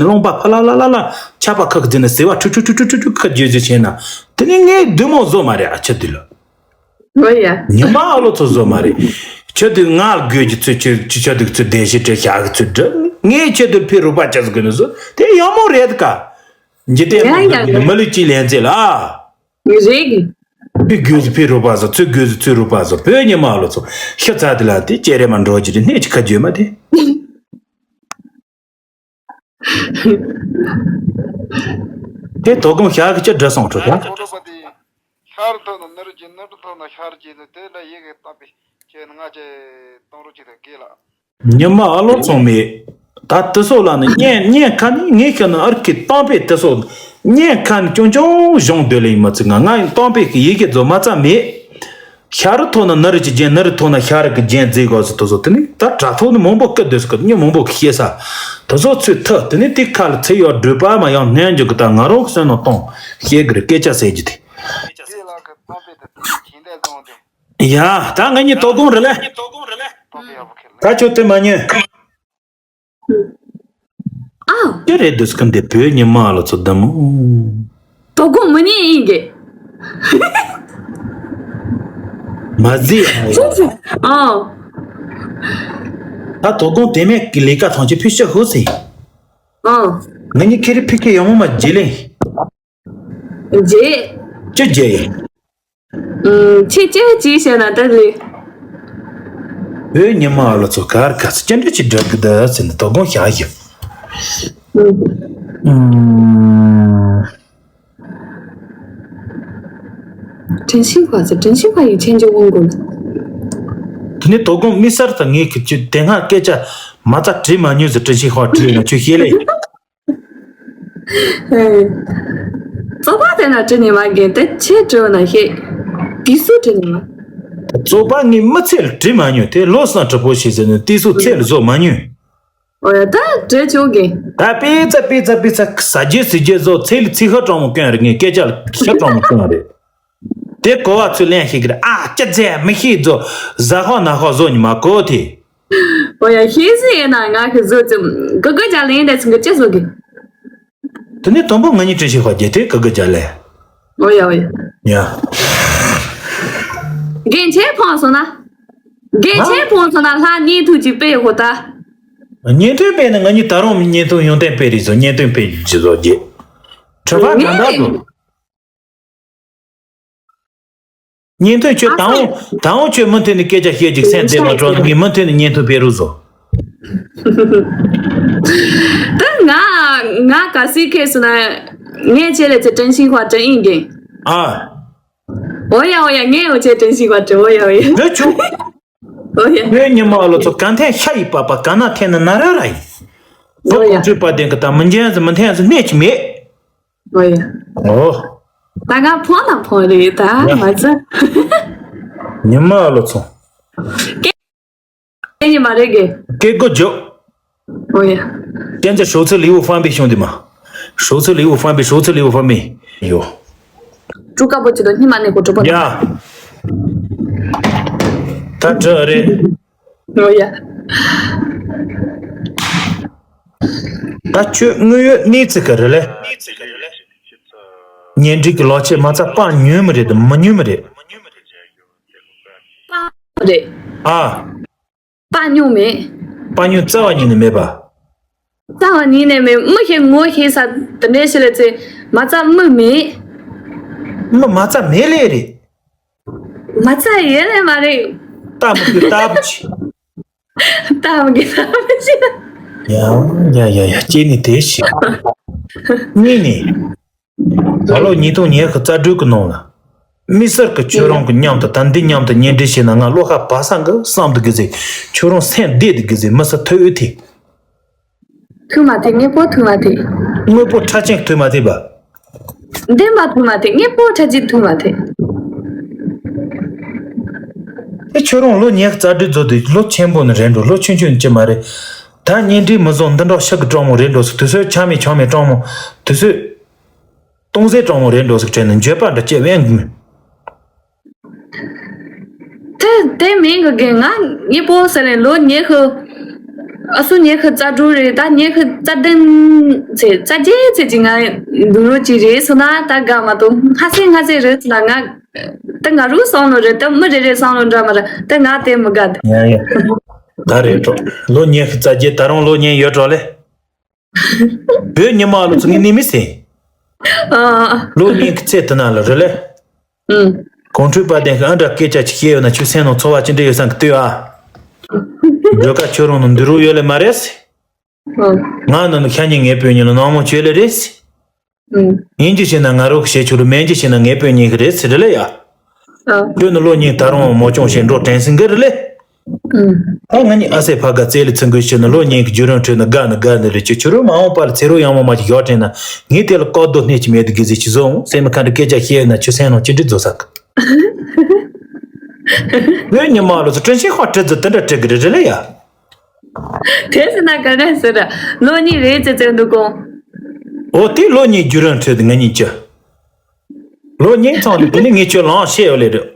ནས་རླུང་པ་ཕ་ལ་ལ་ལ་ལ་ཆར་པ་ཁ་ཁ་བརྫིས་ནས་ཟེ་བ་ཁྲུ་ཁྲུ་ཁ་བརྗོད་རྗེས་བྱས་ན། དེ་ནས་ངའི་བདུད་མོ་བཟོ་མ་རེད་ཨ་ཁྱེད་དུ་ལ། ཨོ་ཡ། ཉི་མ་ཨ་ལོ་ཚོ་བཟོ་མ་རེད། ཁྱོད་དུ་ང་དགོས་ཀྱི་ཚོད་ཁྱོད་ཁྱོད་དུ་ཚོད་བདེ་ཞིག་བྲེ་ཞག་གི་ཚོད་འདྲི། ངས་ཁྱོད་དུ་ཕི་རུ་པ་ཅག་ཟིག་གི་ནི་བཟོ་དེ་ཡག་མོ་རེད་ཀ། འཇིག་རྟེན་ཡ་ཡ་ཡ། མི་ལུས་ཀྱི་ལན་ཚེ་ལ། རེད་གི། ཕི་དགོས་སུ་ཕི་རུ་པ་བཟོ་ཚོད་དགོས་སུ་ཚོད་རུ་པ་བཟོ་བོད་ཉི་མ་ཨ་ལོ་ཚོ་ཤི་ཚ་དེ་ལ་དེ་ཅེ་རེ་མ་འགྲོ་ཀྱི་རེད་སྣེ་ཅི་ཁ་བརྗོད་མ་དེ། དེ་དོ་དགོང་ཞག་གི་ཅི་འདྲ་སོང་ཁྲོ་ད། ཤར་ཐོག་ན་ནུ་རུ་ཅན་ནུ་རུ་ཐོག་ན་ཤར་ཅན་དེ་ལ་ཡི་གེ་བཏང་པའི་ཁྱེད་ང་ཅེ་གཏོང་རོགས་ཅི་དང་དགེ་ལ། ཉི་མ་ཨ་ལོ་ཚང་མས་ད་དུ་སོ་ལ་ནི་གཉེན་གཉེན་ཁ་ནི་ངས་ཁྱོད་ནི་ཨར་ཁི་བཏང་པའི་དུ་སོ་གཉེན་ཁ་ནི་ཅུང་ཅུང་གཞུང་སྡོད་ལེ་ཡིན་མ་ཚིག་ང་ང་ཡིན་བཏང་པའི་གི་ཡི་གེ་ཚོ་མ་ཚང་མེད། ཤ་རུ་ཐོག་ན་ནུ་རུ་གྱི་རྒྱན་ནུ་རུ་ཐོག་ན་ཤ་རུ་གི་རྒྱན་རྫས་དགོས་སུ་དུ་སོ་དེ་ནི་ད་དྲ་ཐོག་ནི་མང་པོ་སྐུ་སྡོད་སུ་སྐུ་མྱི་མང་པོ་གི་ཤེས་ས་དུ་སོ་ཚོས་ཐུ་དེ་ནི་དེ་ཁ་ལ་ཚེ་ཡོད་སྒྲུབ་པ་མ་ཡང་སྣོན་འཇོག་གི་ད་ང་རང་གི་སོན་ནོ་གཏོང་ཤེས་གི་རེད་སྐད་ཆ་ཟེར་རྒྱུ་དེ། ཡ་ད་ང་གཉིས་དོ་དགོང་རེད་ལེ། ད་ཁྱོད་དེ་མ་ཉོན། ཨ། ཅི་རེད་འདུག་སྐུ་འདི་བོད་ཉི་མ་ལ་ཚོ་བདམ་མོ། དོ་དགོང་མི་ཉན་ཡིན་གི། མ་ཟི། ཨ། ད་དོ་དགོང་དེ་མེད་ཀི་ལས་ཀ་ཐང་ཆེ་ཕི་ཤ་ཧུ་སི། ཨ། ང་གཉིས་ཁེ་རི་ཕི་ཁེ་ཡོང་མ་རྗེས་ལེ། རྗེས། ཅི་རྗེས་ཡིན། ཨུམ། ཁྱེད་ཅི་ཅི་བྱས་ན་ད་ལི། བོད་ཉི་མ་ཨ་ལོ་ཚོ་གར་ག་ཚོད་ཅི་འདྲ་ཅི་འདྲ་གི་ད་ཟེར་ནས་དོ་དགོང་བཞག་ཡོད། ཨུམ། དྲན་ཤེས་པ་ཚོ་དྲན་ཤེས་པ་ཡི་ཆེན་ཅི་དབང་དགོས། དེ་ནས་དོ་དགོང་མི་སར་དང་ངས་ཁྱེད་ཀྱི་དེ་སྔ་སྐད་ཆ་མ་རྩ་བྲིས་མ་མྱོང་ཟེར་དྲན་ཤེས་པ་བྲིས་ན་ཁྱོད་ཤེས་ལེ། རྩོད་པ་དེ་ན་དྲི་ནས་མ་རྒན་དེ་ཆེ་དྲི་བ་ན་ཤེས། དེ་སུ་དྲི་ནས་མ། རྩོད་པ་ངས་མི་ཚེ་ལ་དྲི་མ་མྱོང་དེ་ལོ་སང་དྲི་པོ་ཞིག་ཟེར་ནས་དེ་སུ་ཚེ་ལ་བཟོ་མ་མྱོང་། ཨོ་ཡ་ད་དྲི་ཆོག་གི། ད་པེ་ཚ་པེ་ཚ་པེ་ཚ་ཟ་རྒྱུ་ཟི་རྒྱུ་བཟོ་ཚེ་ལ་ཚིག་ཧ་གྲང་མོ་སྐྱོན་རེད་ངས་སྐད་ཆ་ལ་ཤ་གྲང་མོ་སྐྱོན་རེད། དེ་གོ་བ་ཚུར་ལེན་ཤེས་ཀྱི་རེད་ཨ་ཅི་ཚེ་མི་ཤེས་བཟོ་ཟ་ཧོ་ན་ཧོ་བཟོ་ཉི་མ་གོ་དེ། ཨོ་ཡ་ཤེས་སི་ཡིན་ན་ང་གི་བཟོ་ཙམ་གི་གི་ཇ་ལེན་དེ་ཚང་གི་ཅི་བཟོ་གི། དེ་ནས་དང་པོ་ང་གཉིས་བྲིས་ཤིག་ཧོ་རྒྱལ་དེ་གི་གི་ཇ་ལེན། ཨོ་ཡ་ཨོ་ཡ། ཡ། རྒན་ཆེན་ཕོངས་སོང་ན། རྒན་ཆེན་ཕོངས་སོང་ན་ལྷ་བརྙན་ཐུང་ཅིག་སྤེལ་ཧོ་ད། བརྙན་ཐུང་སྤེལ་ན་ང་གཉིས་ད་རུང་བརྙན་ཐུང་ཡོང་ཏན་སྤེལ་རེད་ཟོ་བརྙན་ཐུང་སྤེལ་ཅི་བཟོ་རྒྱལ། གྲུབ་པ་གང་འདྲ་བཟོ། བརྙན་ཐུང་ཁྱོད་དང་པོ་དང་པོ་ཁྱོད་མུ་མཐུད་ནས་སྐད་ཆ་བཤད་ཅིག་སེམས་བདེ་མ་གྲོགས་ངས་མུ་མཐུད་ནས་བརྙན་ཐུང་སྤེལ་རོགས་བཟོ། ད་ང་ང་ག་སི་ཁེ་སི་ན་ངས་ཆེ་ལེ་ཚེ་ཀྲན་ཤིང་ཧྭ་ཀྲན་ཨིན་གེ། ཨ། ཨོ་ཡ་ཨོ་ཡ་ངས་ཨོ་ཆེ་ཀྲན་ཤིང་ཧྭ་ཀྲན་ཨོ་ཡ་ཨོ་ཡ། འདི་ཆུ། ཨོ་ཡ། བོད་ཉི་མ་ལོ་ཚོ་ག་འཐེན་ཤ་ཡི་པ་པ་ག་ན་འཐེན་ན་ན་ར་ར་ཡིན། བོད་ཨོ་ཡ། གོང་ཚུལ་པ་དེང་གི་ད་མི་འཇན་ཟི་མི་འཐེན་ཟི་གནས་ཀྱི་མེད། ཨོ་ཡ། ཨོ། ད་ང་ཕོན་ན་ཕོན་རེད་ད་ཡ། མ་ཚ། ཉི་མ་ཨ་ལོ་ཚོ། སྐད་ཉི་མ་རེད་གི། སྐད་གོ་རྒྱོབ། ཨོ་ཡ། སྐད་ཆ་ཤོག་ཚེ་ལེའུ་ཧྥང་པའི་ཤོང་དེ་མ། ཤོག་ཚེ་ལེའུ་ཧྥང་པའི་ཤོག་ཚེ་ལེའུ་ཧྥང་པའི་ཡོ། ཀྲུ་ཀ་པོ་ཅི་དང་སྙི་མ་ནས་གོ་ཀྲུ་པོ་ཡ། ད་དྲི་རེད། ཨོ་ཡ། ད་ཁྱོད་དངོས་ཡོད་གནས་ཚུལ་ག་རེ་ལས། གཉེན་སྒྲིག་གི་ལག་ཆས་མ་རྩ་སྤར་ཉོས་མི་རེད་དམ་མི་ཉོས་མི་རེད། རེད། ཨ། སྤར་ཉོས་མེད། སྤར་ཉོས་རྩ་བ་ཉིད་ནས་མེད་པ། རྩ་བ་ཉིད་ནས་མེད་མི་ཞིག་ངོ་ཤེས་ས་དེ་འདྲའི་ཞིག་ལ་ཚེ་མ་རྩ་མི་མེད། མི་མ་རྩ་མེད་ལེ་རེད། མ་རྩ་ཡོད་ལེ་མ་རེད། ལྟ་མི་དགོས་ལྟ་བུ་ཆེ། ལྟ་མི་དགོས་ལྟ་བུ་ཆེ། ཡ་ཡ་ཡ་ཡ་སྐྱེས་ནི་དེ་ཞིག་གཉིས་ནི། ད་ལོ་ཉིས་སྟོང་ཉི་ཤུ་རྩ་དྲུག་གི་ནང་ལ། མི་སེར་གྱི་ཁྱོད་རང་གི་མཉམ་དུ་ད་འདི་མཉམ་དུ་གཉེན་སྒྲིག་བྱས་ན་ང་བློ་ཁ་བ་ས་འགི་བསམ་དུ་གི་ཟེ། ཁྱོད་རང་སེམས་བདེ་དུ་གི་ཟེ་མི་ས་ཐོས་འོས་ཐེ། ཐུག་མ་ཐེ་ངས་པོ་ཐུག་མ་ཐེ། དངོས་པོ་ཁྲ་ཆེན་ཐུག་མ་ཐེ་བ། འདི་མ་ཐུག་མ་ཐེ་ངས་པོ་ཁྲ་ཆེན་ཐུག་མ་ཐེ། ཨེ་ ཁྱོད་རང་ལོ་ཉི་ཤུ་རྩ་དྲུག་རྫོགས་དུས་ལོ་ཆེན་པོ་ནི་རེད་འགྲོ། ལོ་ཆུང་ཆུང་ནི་ཅི་མ་རེད། ད་གཉེན་སྒྲིག་མི་བཟང་འདི་འདྲ་ཤི་གི་གྲོགས་མོ་རེད་འགྲོ་སོང་། དུས་ཚོད་ཆ་མེད་ཆ་མེད་གྲོགས་མོ། དུས་ཚོད་སྟོང་ཟད་གྲོགས་མོ་རེད་འགྲོ་སོང་། དྲན་ནས་འགྱོད་པ་འདྲ་སྐྱེ་བས་མི། དེ་དེ་མིན་གི་གི། ང་ངའི་པོ་ཟེར་ལེ་ལོ་ཉི་ཤུ། ཨ་སུ་ཉི་ཤུ་རྩ་དྲུག་རེད། ད་ཉི་ཤུ་རྩ་བདུན་ཚེ་རྩ་བརྒྱད་ཚེ་གཅིག་ང་འདུག་ལོ་གཅིག་རེད་ཟེར་ན་ད་དགའ་མ་གཏོགས། སྔ་སེ་སྔ་སེ་རེད་ཟེར་ན་ང་ད་ང་རུ་བསམ་བློ་རེད། ད་མི་རེ་རེ་བསམ་བློ་འདྲ་མ་རེད། ད་ང་དེ་མི་དགའ་དེ། ཡ་ཡ། ད་རེད་འགྲོ། ལོ་ཉི་ཤུ་རྩ་བརྒྱད། ད་རུང་ལོ་ཉི་ཤུ་ཡོད་འགྲོ་ལེ། བོད་ཉི་མ་ལོ་ཚོ་ངས་ནི་མི་ཟེར། ཨ་ལོ་ཉི་ཤུ་ཚེ་དེ་ན་ལ་རེད་ལེ། ཨུམ། གོང་འཕྲོས་པ་དེ་གི་ཨ་འདྲ་སྐད་ཆ་ཅིག་བཤད་ཡོད་ན་ཁྱོད་སེམས་ནང་ཚོར་བ་ཅི་འདྲ་ཡོད་བསམ་གི་ལྟོས་ཨ། སྒྲོལ་དཀར་ཁྱོད་རང་ནང་འདི་རུ་ཡོད་ལེ་མ་རེད་ཟེར། ཨུམ། ང་ནང་ནས་ཤ་ཉེ་ངའི་སྤུན་ཉེ་ལ་ནང་མོ་བྱོས་ལེ་རེད་ཟེར། ཨུམ། ཡིན་གྱི་བྱས་ན་ང་རོ་གི་བྱེད་ཆོག་རེད། མིན་གྱི་བྱས་ན་ངའི་སྤུན་ཉེ་གི་རེད་ཟེར་རེད་ལེ་ཡ། ཨ། ཁྱོད་ནི་ལོ་ཉིས་ད་རུང་མོ་ཅུང་ཞིག་འགྲོ་དྲན་སྲིད་གི་རེད་ལེ། ཨུམ། ཨ་ང་གཉིས་ཨ་སེ་ཕ་དགའ་རྩེ་ལ་ཚུར་འགུལ་བྱས་ན་ལོ་ཉིས་ཀྱི་རྒྱུན་རིང་ཁྲོད་ན་དགའ་ནི་དགའ་ནི་རེད། ཁྱོད་ཁྱོད་རང་མ་འོངས་པ་ལ་ཚེ་རོགས་ཡང་མོ་མ་ཅིག་ཡོད་དྲན་ན་ངས་དེ་ལ་བཀག་རྡོ་སྣེ་ཅིག་མེད་དུ་གི་ཟིག་ཅིག་བཟོ་འོང་སེམས་ཁ་འདྲ་སྐད་ཆ་བཤད་ཡོད་ན་ཁྱོད་སེམས་ནང་ཅི་འདྲ་བཟོ་ས་གི། བོད་ཉི་མ་ལོ་ཚོ་དྲིན་ཆེན་ཁོ་བྲི་རྫི་དེ་འདྲ་བྲི་གི་རེད་རེད་ལེ་ཡ། དེ་ཟེར་ན་ག་འདྲ་ཟེར། ལོ་གཉིས་རེད་ཙེ་ཙེ་འདུག་གོ། འོ་དེ་ལོ་གཉིས་རྒྱུན་རིང་ཁྲོད་དུ་ང་གཉིས་ཀྱི། ལོ་གཉིས་ཚང་དུ་དེ་ནི་ངས་ཁྱོད་ལང་བཤད་ཡོད་ལེ་རེད།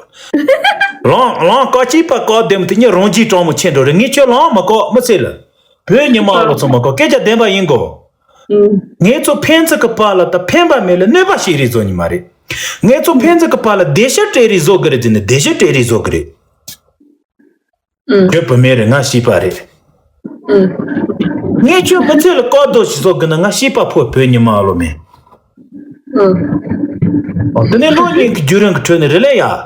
ལང་ལང་བཀག་ཅིག་པ་བཀག་བདེ་མོ་དེ་གཉིས་རང་གིས་དྲང་མོ་ཁྱེད་འགྲོ་རེད། ངས་ཁྱོད་ལང་མ་བཀག་མི་ཚེ་ལ། བོད་ཉི་མ་ལོ་ཚོ་མ་བཀག་སྐད་ཆ་བདེན་པ་ཡིན་གོ། ངས་ཚོ་ཕན་ཚུན་གི་བར་ལ་ད་ཕན་པ་མེད་ལ་གནོད་པ་བྱེད་རེས་བཟོ་ནི་མ་རེད། ངས་ཚོ་ཕན་ཚུན་གི་བར་ལ་བདེ་ཤ་སྤྲད་རེས་བཟོ་གི་རེད་ཟེར་ནས་བདེ་ཤ་སྤྲད་རེས་བཟོ་གི་རེད། ཨུ། ཁྱོད་བུད་མེད་རེད། ང་བྱིས་པ་རེད། ཨུ། ངས་ཁྱོད་མི་ཚེ་ལ་བཀག་རྡོ་ཞིག་བཟོ་དགོས་ན་ང་བྱིས་པ་ཕོ་བོད་ཉི་མ་ཨ་ལོ་མེད། ཨུ། འོ་དེ་ནས་ལོ་གཉིས་ཀྱི་རྒྱུན་རིང་གི་ཁྲོད་ནས་རེད་ལེ་ཡ། ཨུ།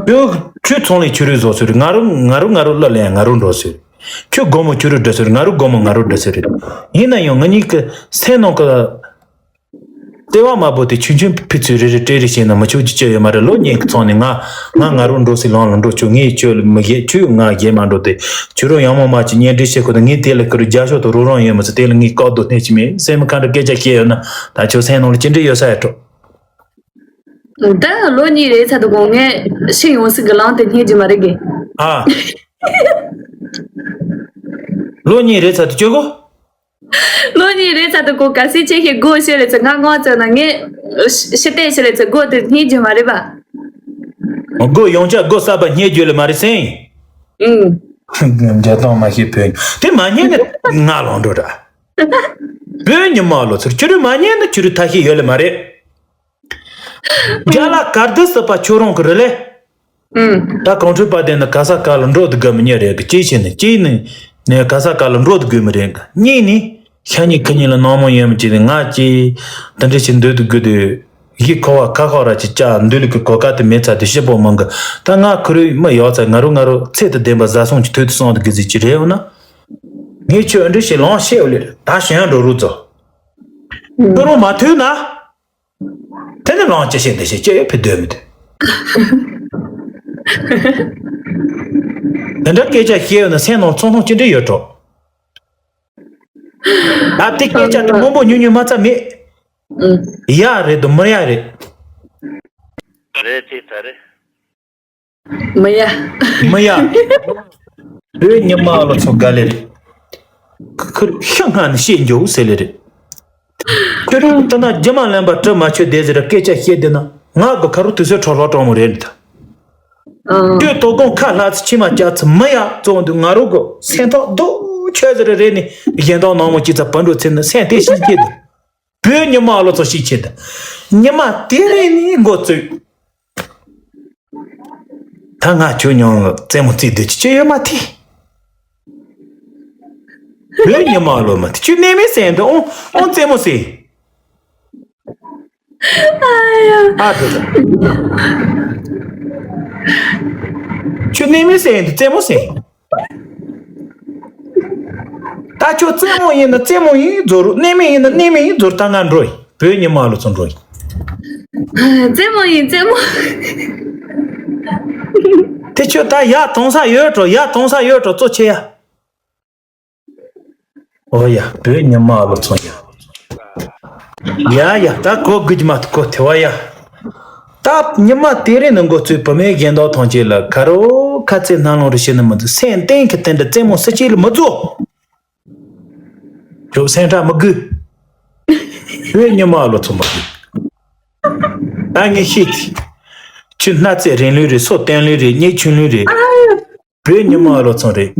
ཁྱོད་ཁྱོད་ཚོང་ལས་ཁྱོད་རུ་བཟོ་ཟེར། ང་རུ་ང་རུ་ང་རུ་གླུ་ལེན་ང་རུ་འགྲོ་ཟེར། ཁྱོད་སྒོར་མོ་ཁྱོད་རུ་འགྲོ་ཟེར། ང་རུ་སྒོར་མོ་ང་རུ་འགྲོ་ཟེར་རེད། ཡིན་ན་ཡང་ང་གཉིས་ཀྱི་སེམས་ནང་གི་ལྟེ་བ་དམར་པོ་དེ་ཆུང་ཆུང་ཕི་ཚོས་རེ་རེ་སྤྲད་རེ་བྱས་ན་མི་ཆོག་རྒྱུ་ཅི་ཡོད་མ་རེད། ལོ་གཉིས་ཀྱི་ཚང་ནས་ང་ང་ང་རུ་འགྲོ་སྲིད། ལང་ལ་འགྲོ་ཆོག་ངས་ཁྱོད་ལ་མི་བཞེས། ཁྱོད་ང་བཞེས་མ་འགྲོ་དེ། ཁྱོད་རང་ཡང་མོ་མ་ཅིག་གཉེན་སྒྲིག་བྱེད་དགོས་ན་ངས་དེ་ལ་ཁུར་རྒྱ་ཤོག་ཏུ་རུ་རང་ཡོད་མི་ཚེ་དེ་ལ་ངས་བཀག་རྡོ་སྣེ་ཅི་མེད། སེམས་ཁ་འདྲ་སྐད་ཆ་བཤད་ཡོད་ན་ད་ཁྱོད་སེམས་ནང་ལ་ཅི་འདྲ་ཡོད་ས་ཡ་འགྲོ། ད་ལོ་གཉིས་རེད་ཚ་དུ་གོང་ངས་ཤི་ཡོང་སྲིད་གི་ལང་དེ་རྙེད་རྒྱུ་མ་རེད་གི། ཨ། ལོ་གཉིས་རེད་ཚ་དུ་ཅོ་གོ། ལོ་གཉིས་རེད་ཚ་དུ་གོ་ག་སི་ཆེ་ཤེ་སྒོ་ཤེ་རེད་ཚ་ང་ངོ་ཚ་ན་ངས་ཤི་ཏེ་ཤེ་རེད་ཚ་སྒོ་དེ་རྙེད་རྒྱུ་མ་རེད་པ། སྒོ་ཡོང་ཆ་སྒོ་གསར་པ་རྙེད་རྒྱུ་ལ་མ་རེད་སེང་། ཨུང་། འཇའ་ཐང་མ་ཤེས་བོད་དེ་མ་རྙེད་ན་ང་ལོང་འགྲོ་ར། བོད་ཉི་མ་ལོ་ཚུར་ཁྱོད་རུ་མ་རྙེད་ན་ཁྱོད་རུ་ཐ་ཤེས་ཡོད་ལ་མ་རེད། རྒྱ་ལ་གར་དུ་སྲིད་པ་ཁྱོད་རང་གི་རེད་ལེ། ཨུང་། ད་གོང་འཕྲོས་པ་དེ་ནི་ག་ས་ག་ལ་འགྲོ་དུ་དགོས་མི་ཉེ་རེད་གི། གཅིག་བྱས་ནས་གཅིག་ནི་ནས་ག་ས་ག་ལ་འགྲོ་དུ་དགོས་མི་རེད་གི། གཉིས་ནི་ཤ་ཉེ་ཁི་ཉིན་ལ་ནང་མོ་ཡོད་མི་གཅིག་ནི་ང་གཅིག་དེ་འདྲ་ཞིག་འདོད་དུ་དགོས་དུས་གཞི་ཁོ་བ་ཁ་ཁོ་ར་ཅིག་ཅག་འདུལ་གི་གོ་སྐབས་དེ་མེད་ཚ་དེ་ཤི་པོ་མང་གི། ད་ང་ཁུ་རུ་མི་ཡོག་ཚ་ང་རུ་ང་རུ་ཚེ་དུ་ལྡན་པ་བཟའ་སོང་གི་དུས་དུ་སོང་དུ་གི་ཟིག་ཅིག་རེད་འོ་ན། ངས་ཁྱོད་འདྲི་ཞིག་ལོང་ཤེས་འོ་ལེ་ད་གཞན་འགྲོ་རུ་ཚོ། ཁྱོད་རང་མ་ཐུལ་ན། དེ་ནི་རང་ཅི་བྱེད་འདི་བྱེད་ཅི་ཡོད་ཕི་སྡོད་མི་འདུག་དེ་འདྲ་སྐད་ཆ་བཤད་ཡོད་ན་སེམས་ནང་ཚོང་ཐུང་ཅི་འདྲ་ཡོད་གྲོགས། ད་དེ་སྐད་ཆ་དེ་མང་པོ་ཉུང་ཉུང་མ་ཚ་མེད། ཡ་རེད་དོ་མི་ཡ་རེད། རེད་དེ་ད་རེད། མི་ཡ། མི་ཡ། བོད་ཉི་མ་ལོ་ཚོ་དགའ་ལེ་རེད། ཁུ་ཁུར་ཤ་སྔ་ནས་བཤད་འགྱོ་ཟེར་ལེ་རེད། ཁྱོད་རང་ལྟ་ན་རྒྱུ་མ་ལེན་པ་གྲི་མ་ཆོད་བསྡད་ཟེར་སྐད་ཆ་བཤད་བསྡད་ན་ང་གི་ཁ་རུ་དུས་ཚོད་འཕྲོ་ལྷག་གྲོང་མོ་རེད་འདི་ད། ཁྱོད་དོ་དགོང་ཁ་ལྷག་ཚེ་ཕྱི་མ་བཅག་ཚེ་མི་ཡ་བཙོང་འདུག་ང་རུ་གི་སེམས་ཐག་རྡོ་ཆོད་ཟེར་རེད་ནི་གཞན་དག་ནང་མོ་སྐྱིད་ཚ་བུ་འགྲོ་ཚེ་ནི་སེམས་དེ་ཤི་སྐྱིད་འདུག་བོད་ཉི་མ་ལོ་ཚོ་ཤི་ཆེད་དུ། ཉི་མ་དེ་རིང་ནི་འགོ་བཙུགས། ད་ང་ཁྱོད་མྱོང་རྩེད་མོ་རྩེ་སྡོད་ཀྱི་ཅི་ཡོད་མ་ཐི། བོད་ཉི་མ་ལོ་མ་ཐི་ཁྱོད་གནས་མེད་ཟེར་འདུག་ཨོང་ཨོང་རྩེད་མོ་ཟེར། ཨ་དེ་ད། ཁྱོད་གནས་མེད་ཟེར་འདུག་རྩེད་མོ་ཟེར། ད་ཁྱོད་རྩེད་མོ་ཡིན་ན་རྩེད་མོ་ཡིན་རྫོགས་རུ། གནས་མེད་ཡིན་ན་གནས་མེད་ཡིན་རྫོགས། ད་ང་འགྲོ་ཡིན། བོད་ཉི་མ་ལོ་ཚོ་འགྲོ་ཡིན། རྩེད་མོ་ཡིན་རྩེད་མོ། དེ་ཁྱོད་ད་ཡ་གཏོང་ས་ཡོད་འགྲོ། ཡ་གཏོང་ས་ཡོད་འགྲོ། གཙོ་ཆེ་ཡ། ཨོ་ཡ་བོད་ཉི་མ་ལོ་ཚོ་ཡ། ཡ་ཡ་ད་གོ་དགོས་ཀྱི་མ་གཏོགས་གོ་ཐེ་བ་ཡ། ད་ཉི་མ་དེ་རིང་ནི་འགོ་བཙུགས་བུད་མེད་གཞན་དག་ཐམས་ཅད་ལ་ཁ་རོག་ ཁ་རྩེ་སྣ་ལོང་རེ་བྱེད་ནི་མི་འདུག་སེམས་གཏིང་གི་དེ་འདྲ་རྩེད་མོ་སྲིད་ཅིག་ལ་མི་འཛུལ། ཁྱོད་སེམས་ཁྲལ་མི་དགོས། ཁྱོད་ཉི་མ་ལོ་ཚོ་མ་དགོས། ད་ངས་ཤེས་ཀྱི། ཁྱོད་སྣ་རྩེ་རིང་ལུས་རེད། སོ་བརྟན་ལུས་རེད། གཉིད་ཆུང་ལུས་རེད། བོད་ཉི་མ་ལོ་ཚོ་རེད།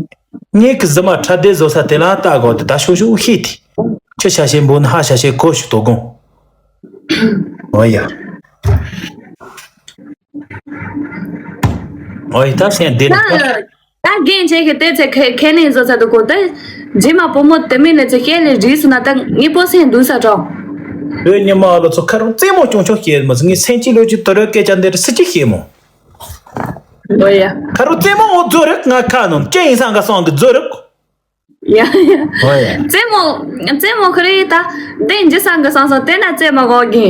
ངེད་ཀྱི་གཟི་མ་ཁྲ་ལྡེ་བཟོ་ས་དེ་ལ་ལྟ་དགོས་དེ་ད་ཤོག་ཤོག་ཤེས་ཏེ། ཁྱི་ཤ་ཤེད་འབོད་ན་ཧ་ཤ་ཤེད་གོ་ཞུ་དོ་དགོངས། ཨོ་ཡ། ཨོ་ཡ་ད་སེམས་བདེ་ན། ད་རྒན་ཁྱེད་ཀྱི་ལྟས་ཚེ་ཁས་ཁས་ལེན་བཟོ་ས་དུ་གོ་ད། རྗེས་མ་བུ་མོ་དེ་མིན་ནས་ཚེ་ཁས་ལེན་རིས་སུ་ན་ད་ངེད་པོ་སེམས་སྡུག་ས་དྲག་བོད་ཉི་མ་ལོ་ཚོ་ཁ་རུ་རྩེད་མོ་ཅུང་ཆོག་སྐྱེས་མ་ངས་སེམས་ཅི་ལོ་ཅི་དོ་རོ་སྐད་ཆ་འདི་རུ་སྲིད་ཅི་ཤེས་མོ། ཨོ་ཡ། ཁ་རུ་རྩེད་མོ་འོ་རྫོ་རིག་ང་ཁ་ནོམ་ཅི་ཡིན་སང་ག་སོང་གི་རྫོ་རིག་ཡ་ཡ། ཨོ་ཡ། རྩེད་མོ་རྩེད་མོ་ཁ་རི་ད་དེ་འཇི་སང་ག་སང་སང་དེ་ན་རྩེད་མ་གོ་གི།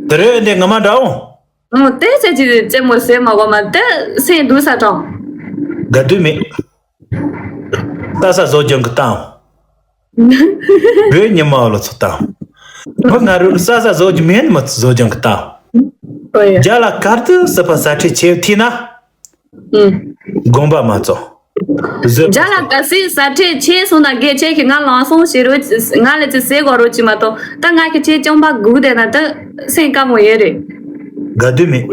དེ་རེད་འདི་ང་མ་འདྲ་འོང་། ཨོ་དེ་ཚེ་ཅི་རྩེད་མོ་ཟེར་མ་གོ་མ་དེ་སེམས་སྡུག་ས་དྲག་དགའ་དུས་མེད། ལྟ་ས་བཟོ་སྦྱང་གི་བཏང་། བོད་ཉི་མ་ལོ་ཚོ་བཏང་། བུ་ང་རུ་ལ་ས་ས་བཟོ་རྒྱུ་མེད་ནི་མ་བཟོ་སྦྱང་གི་བཏང་། ཨོ་ཡ། རྒྱ་ལ་གར་དུ་སི་པ་ས་ཁྲི་ཆེ་ཐི་ན། ཨུ། དགོངས་པ་མ་ཚོམ། བཟོད་པ། རྒྱ་ལ་ག་སི་ས་ཁྲི་ཆེ་སོང་ན་དགེ་ཆེ་གི་ང་ལང་སོང་ཞེས་རོ་ང་ལ་ཅི་ཟེར་གོ་རོ་ཅི་མ་གཏོགས་ད་ང་གི་ཆེ་ཅོང་པ་སྒུག་བསྡད་ན་ད་སེམས་དཀའ་མོ་ཡོད་རེད། དགའ་དུས་མེད།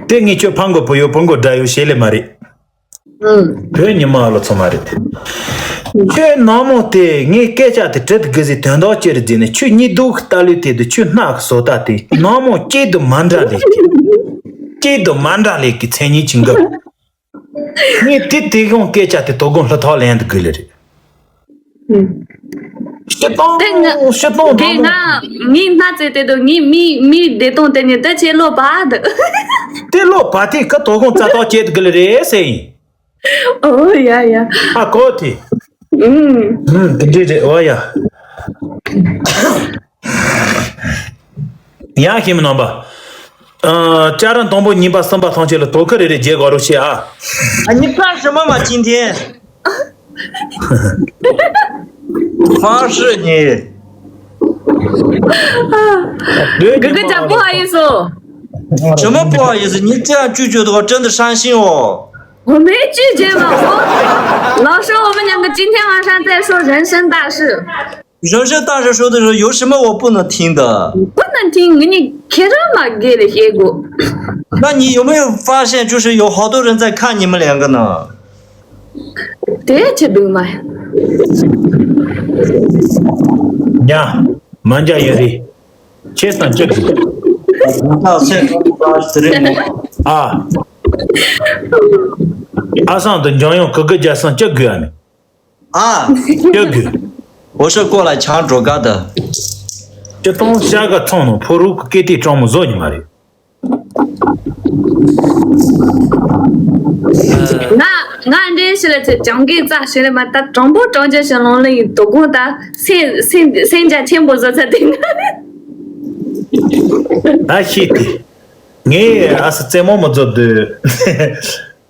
དེ་ངས་ཁྱོད་ཕང་གོ་བུ་ཡོད་ཕང་གོ་དགྲ་ཡོད་ཞེས་ལེ་མ་རེད། ཨུ། བོད་ཉི་མ་ལོ་ཚོ་མ་རེད། ཁྱོད་ནང་མོ་དེ་ངས་སྐད་ཆ་དེ་དྲི་དགོས་ཟེར་དོན་དག་ཅི་རེད་ཟེར་ནས་ཁྱོད་གཉིད་སྡུག་གི་ལྟ་ལུས་དེ་དུ་ཁྱོད་སྣག་གི་བཟོ་ལྟ་དེ་ནང་མོ་སྐྱིད་དུ་མ་འདྲ་ལེ་སྐྱིད་དུ་མ་འདྲ་ལེ་གི་མཚན་ཉིད་ཅི་འགབ། ངས་དེ་དེ་གོང་སྐད་ཆ་དེ་དོ་དགོང་ལྷ་ཐོག་ལེན་དུ་དགོས་ལེ་རེད། ཨུ། སྤྱི་བཏང་དེ་ང་སྤྱི་བཏང་དེ་དང་ང་མི་སྣ་རྩེ་དེ་དུ་ངའི་མི་མི་བདེ་སྟོང་དེ་ཉིད་དེ་ཆེ་བློ་བ་དུ། དེ་བློ་བ་དེ་ཁ་དོ་དགོང་རྩ་ཐོག་བྱེད་དུ་དགོས་ལེ་རེད་ཟེར་ཡིན། ཨོ་ཡ་ཡ། ཨ་གོ་དེ། ཨུ། ཨུ་དེ་འདྲ་རེད་ཨོ་ཡ། ཡང་ཤེས་མི་རྣམ་པ། ཨ། ལྕགས་རམ་དང་པོ་གཉིས་པ་གསུམ་པ་ཐམས་ཅད་ལ་དོ་ཁུར་རེ་རེ་རྒྱས་དགོས་རོགས་བྱེད་ཨ། 啊，你干什么嘛？今天 方式你 哥哥讲不好意思哦。 什么不好意思？你这样拒绝的话，真的伤心哦。 我没拒绝嘛，我老师，我们两个今天晚上在说人生大事。 人生大事说的时候，有什么我不能听的？ 不能听，你看着嘛，给了结果。 那你有没有发现，就是有好多人在看你们两个呢？ 对，这不嘛。 ཉ། མ་འཇའ་ཡོད་རེད། ཁྱེད་སང་ཅི་དགོས། ཨ། ཨ་སང་དུ་འཇང་ཡོང་གི་གི་རྒྱ་སང་ཅི་དགོས་ཨ་ནི། 啊， ཅི་དགོས། 我是过来抢主歌的。 ཅི་ཏོང་ཤ་ག་ཚོང་ནང་ཕོ་རུ་གི་སྐེ་ཏི་གྲོང་མོ་བཟོ་ཉི་མ་རེད། ང་ང་འདྲེན་ཞི་ལ་ཚེ་ཅང་གི་རྩ་ཞི་ལ་མ་ད་གྲོང་པོ་གྲོང་ཅན་ཞི་ལོང་ལ་ཡི་དོ་དགོང་ད་སེམས་སེམས་སེམས་རྒྱ་ཆེན་པོ་བཟོ་ཚ་དེ་ང་ད་ཤེས་ཏེ། ངས་ཨ་སི་རྩེད་མོ་མི་བཟོ་དུས།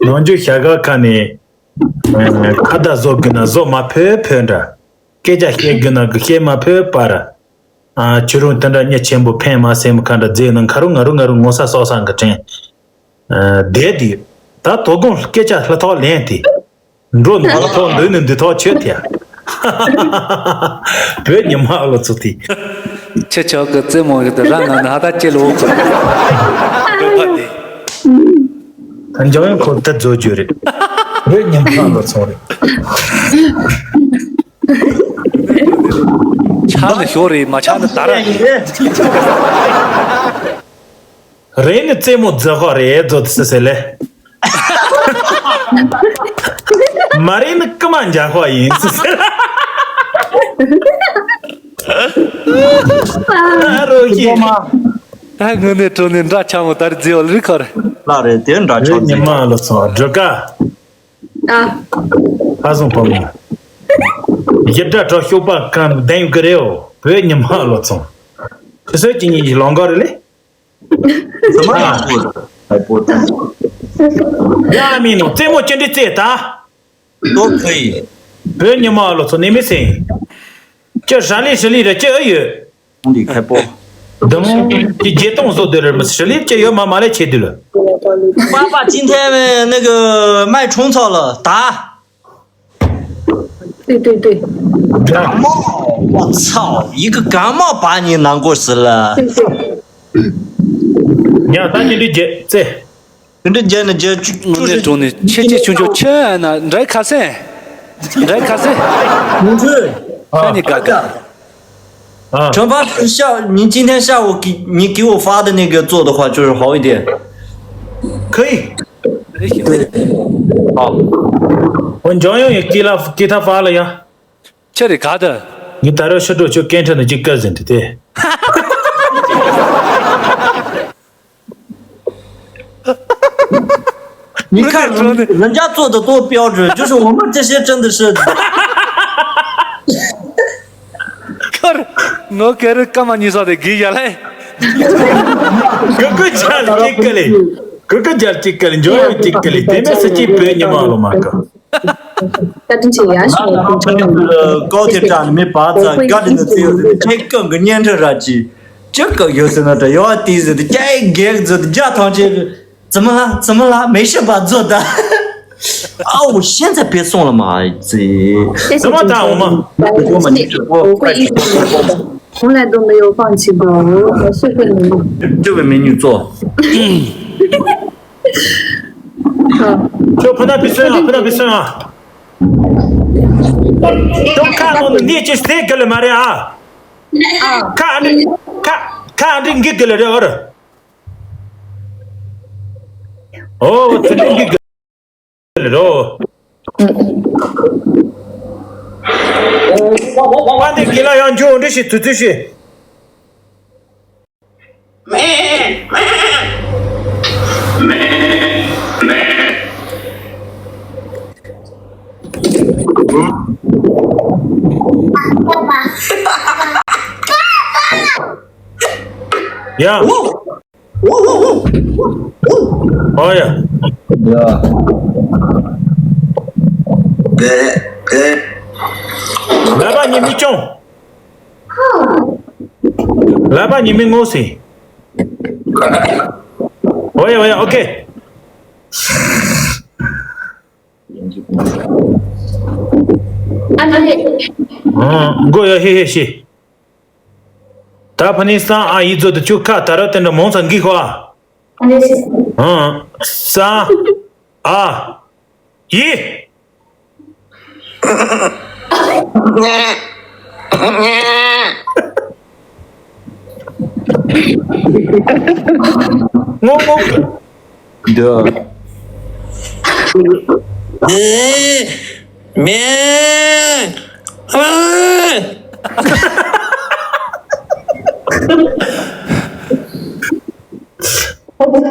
ནང་རྒྱུ་ཞྭ་སྒ་ཁ་ནས་ཁ་བརྡ་བཟོ་དགོས་ན་བཟོ་མ་ཕོད་ཕོད་འདྲ། སྐད་ཆ་བཤད་དགོས་ན་གི་བཤད་མ་ཕོད་པར། ཨ། ཁྱོད་རང་དེ་འདྲ་མྱི་ཆེན་པོ་ཕན་མ་སེམས་ཁ་འདྲ་རྫས་ནང་ཁ་རུ་ང་རུ་ང་རུ་ངོ་ས་སོག་སང་གི་དྲན། ཨ། བསྡད་དེ། ད་དོ་དགོང་སྐད་ཆ་ལྷ་ཐོག་ལེན་དེ། འགྲོ་ནང་ལྷ་ཐོག་འདུག་ནི་འདི་ཐོག་ཆོད་དེ། བོད་ཉི་མ་ལོ་ཚོ་དེ། ཁྱེད་ཆོག་གི་རྩེད་མོ་གི་དེ་རང་ང་ནི་ཧ་ད་ཅི་ལོ་གི། བོད་པ་དེ། འཇང་ཡང་ཁོ་ད་རྫོ་རྒྱུ་རེད། བོད་ཉི་མ་ལོ་ཚོ་རེད། ཆག་ནི་ཤོར་རེད་མ་ཆག་ནི་དར་རེད། རེད་ནི་རྩེད་མོ་རྫི་ཁོག་རེད་རྫོ་དི་སི་སི་ལེ། མ་རེད་ནི་རྐུ་མ་འཇའ་ཁོག་ཡིན་སི་སི་ལེ། ཨ་རོ་ཧི། ད་དངོས་གནས་དྲང་གནས་འདྲ་ཆགས་མོ་དར་རྫི་འོ་ལི་ཁོ་རེད། ལ་རེད་དེ་འདྲ་ཆགས་རྫི། ཉི་མ་ལོ་ཚོ་སྒྲོལ་དཀར། ཨ། ཧ་སོང་བུ་མོ། ཡི་དགྲ་གྲོགས་ཤོག་པ་གང་ལྡན་ཡོད་གི་རེད་འོ། བོད་ཉི་མ་ལོ་ཚོང་། ཁྱི་སོད་ཀྱི་ཉིན་གྱི་ལོང་གོ་རེད་ལེ། 怎么打过的？还不打？ ཡ་མིན་ནོ་རྩེད་མོ་ཅི་འདྲི་རྩེད་ད། 都可以。 བོད་ཉི་མ་ལོ་ཚོ་ནི་མི་སེང་། ཅི་ཧྲ་ལི་ཧྲི་ལི་རེད་ཅི་ཨེ་ཡོད། 兄弟开播。 དུམ་གྱི་རྒྱལ་སྟོང་བཟོ་དུས་རེད་མི་ཧྲི་ལི་ཅི་ཡོད་མ་མ་ལས་ཆེ་དུས་ལ། 爸爸今天那个脉冲错了，打。对对对。感冒，我操，一个感冒把你难过死了。对对。 ཉ་ད་ཉི་འདྲི་རྒྱལ་རྩེ། ཉི་འདྲི་རྒྱལ་ནི་རྒྱལ་བཅུ་དངོས་གནས་དྲང་གནས་ཁྱེད་ཀྱི་ཆུང་ཆུང་ཁྱོད་ན་འདྲའི་ཁ་སེང་། འདྲའི་ཁ་སེང་། ཉི་འདྲི། ཁ་ནི་དགའ་དགའ། 啊，陈凡是下，你今天下午给你给我发的那个做的话，就是好一点。可以。好。我你照样也给了，给他发了呀。 ཁྱེད་རེ་ག་ད། ངས་ད་རེས་ཕྱི་དྲོ་ཁྱོད་སྐད་འཕྲིན་ནས་ཅིག་བཀའ་ཟིན་དུས་དེ། 你看，人家做的多标准，就是我们这些真的是。 ཁར། ངོ་ཀེ་རི་ཀ་མ་ཉི་ས་དེ་གི་ཡ་ལེ། གུ་གུ་ཇལ་ཅིག་ག་ལེ། གུ་གུ་ཇལ་ཅིག་ག་ལེ། འཇོ་ཡོ་ཅིག་ག་ལེ། དེ་མེད་སྲིད་ཀྱི་བོད་ཉི་མ་ལོ་མ་ག། བཀའ་དྲིན་ཆེ། ཡ་ཤོད། ཀའོ་ཐེ་ཀྲང་མི་བ་ཙ་དགའ་ལི་ནི་ཙི་ཡོ་ཟེར་ཏེ་ཁྱེད་ཀང་གི་བརྙན་འཕྲིན་ར་ཅི་ཅི་ཀ་ཡོད་ཟེར་ན་ད་ཡོ་ཨ་ཏི་ཟེར་ཏེ་ཀྱ་ཨེ་གེག་ཟེར་ཏེ་རྒྱ་ཐང་ཆེ། 怎么了？怎么了？没事吧？做的。哦，现在别送了嘛，这。怎么打我们？我们一直，我从来都没有放弃过，我谢谢你们。这位美女坐。 ཁྱོད་ཕ་ན་བི་སོན་ཨ། ཕ་ན་བི་སོན་ཨ། ཁྱོད་ཁ་ནང་དུ་ནས་ཅི་སྟེ་ག་ལེ་མ་རེད་ཨ། ཁ་ཨ་འདྲི་ཁ་ཁ་ཨ་འདྲི་འགི་ག་ལེ་རེད་ཨོ་ར། ཨོ་ཚེ་འདྲི་འགི་ག་ལེ་རོ། པ་འདི་གི་ལ་ཡང་འཇུ་འདྲི་ཞིག་དུ་དུ་ཞིག་ཡ། ཨོ་ཡ། ཡ། ལ་པ་ཉི་མི་ཅོང་། ལ་པ་ཉི་མི་ངོ་སི། ཨོ་ཡ་ཨོ་ཡ། ཨོ་ཁེ། ཨ་ནི། ཨ། མགོ་ཡ་ཧེ་ཧེ་ཤི། ད་ཕ་ནི་སང་ཨ་ཡི་ཛོ་དུ་ཆུ་ཁ་ད་ར་དེ་འདྲ་མོང་ཚ་འགི་ཁོ་ཨ། ཨ་ནི་ཤི། ཨ། ས། ཨ། ཡི། ངོ་ངོ། འདི། ཨེ། མེ། ཨ།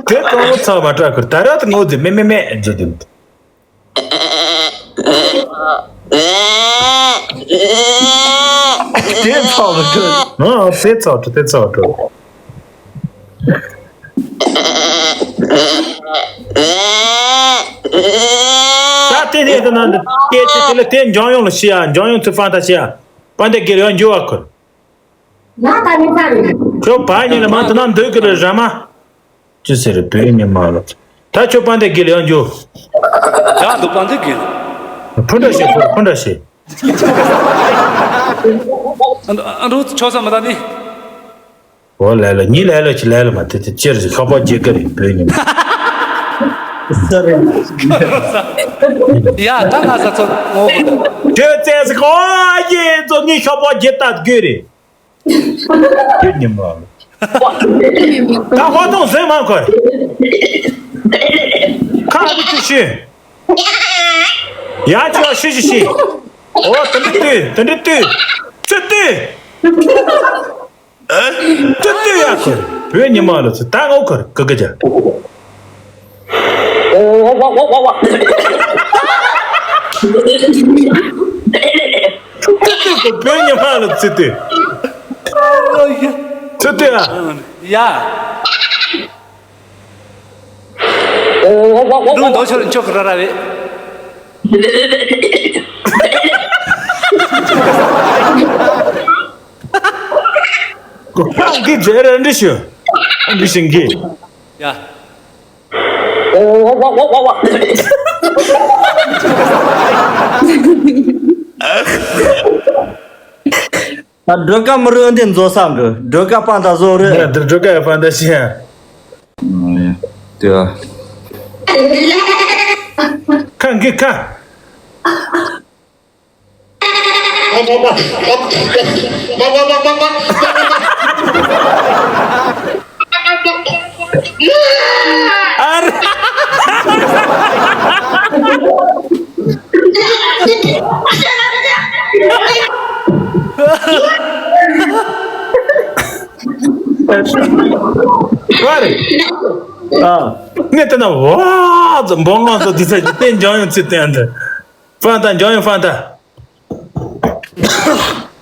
དེ་གང་ཚ་བ་དྲག་གི་ད་ར་དེ་ངོ་དེ་མེ་མེ་མེ་འཛུ་དེ། དེ་ཚ་བ་དྲག་ཨ་དེ་ཚ་བ་དྲག་དེ་ཚ་བ་དྲག་ད་དེ་ནས་དེ་ན་དེ་དེ་དེ་ལ་དེ་འཇང་ཡོང་ལ་ཤི་ཡ། འཇང་ཡོང་ཚུར་ཕན་ཐ་ཤི་ཡ། པན་དེ་གེ་རེ་ཡང་འཇུ་བ་ཁུར། ང་ད་ནི་ཚ་རེད། ཁྱོད་བ་ཉིད་ལ་མ་དེ་ན་འདོད་གི་རེད་ར་མ། ཅི་ཟེར་བོད་ཉི་མ་ལ། ད་ཁྱོད་པན་དེ་གེ་ལ་ཡང་འཇུ། ཡག་འདུག་པན་དེ་གེ་ལ། ཕུ་འདྲ་ཤེས་ཕུ་ཕུ་འདྲ་ཤེས། ཨ་འདྲ་ཆོག་ས་མ་ད་ནི། འོ་ལས་ལ་ཉི་ལས་ལ་ཅི་ལས་ལ་མ་དེ་དེ་ཅེར་ཞིག་ལྷག་པ་རྒྱལ་ཀ་རེད་བོད་ཉི་མ། ཡ་ད་ང་ས་ཚོ་ངོ་། ཁྱོད་བཙན་ས་གོ་ཨ་ཡེ་ཚོ་ངའི་ལྷག་པ་རྒྱལ་ཏ་དགོས་རེད། བོད་ཉི་མ། ད་ཧོ་ཏོང་ཟེར་མ་ཁོ། ཁ་ཨ་ཏི་ཤི། ཡ་ཅི་ཡ་ཤི་ཤི་ཤི། ཨོ་དེ་འདྲ་ལྟོས་དེ་འདྲ་ལྟོས། ཚུར་ལྟོས། ཨ། ཏུ་ཏུ་ཡ་ཁུར། བོད་ཉི་མ་ལ་ཚུར་ད་ངོ་ཁུར་ཀི་ཀི་ཅ། ཏུ་ཏུ་ཁུར་བོད་ཉི་མ་ལ་ཚུར་ཏུ། ཚུར་ཏུ་ཡ། ཡ། འདུག་འདུག་ཆོག་ཆོག་གི་ར་ར་རེད། ཁོང་གིས་རྗེས་ར་འདྲི་ཞུ། འདྲི་ཞིང་གིས། ཡ། ད་སྒྲོལ་དཀར་མི་རོ་འདི་འཛོ་ས་འགྲོ། སྒྲོལ་དཀར་པང་དང་བཟོ་རེད། ང་འདིར་སྒྲོལ་དཀར་ཡ་པང་དང་ཤི་ཡ། དེ་ཁ་འགི་ཁ། ཨ་རེད། ཨ། ངས་བལྟས་ན་ཝ་ཙམ་འབོང་ངང་ཚོ་དུས་ཚོད་ཀྱི་བསྟན་འཇང་ཡོང་ཚུལ་བསྟན་འདི། ཧྥང་ཏ་འཇང་ཡོང་ཧྥང་ཏ།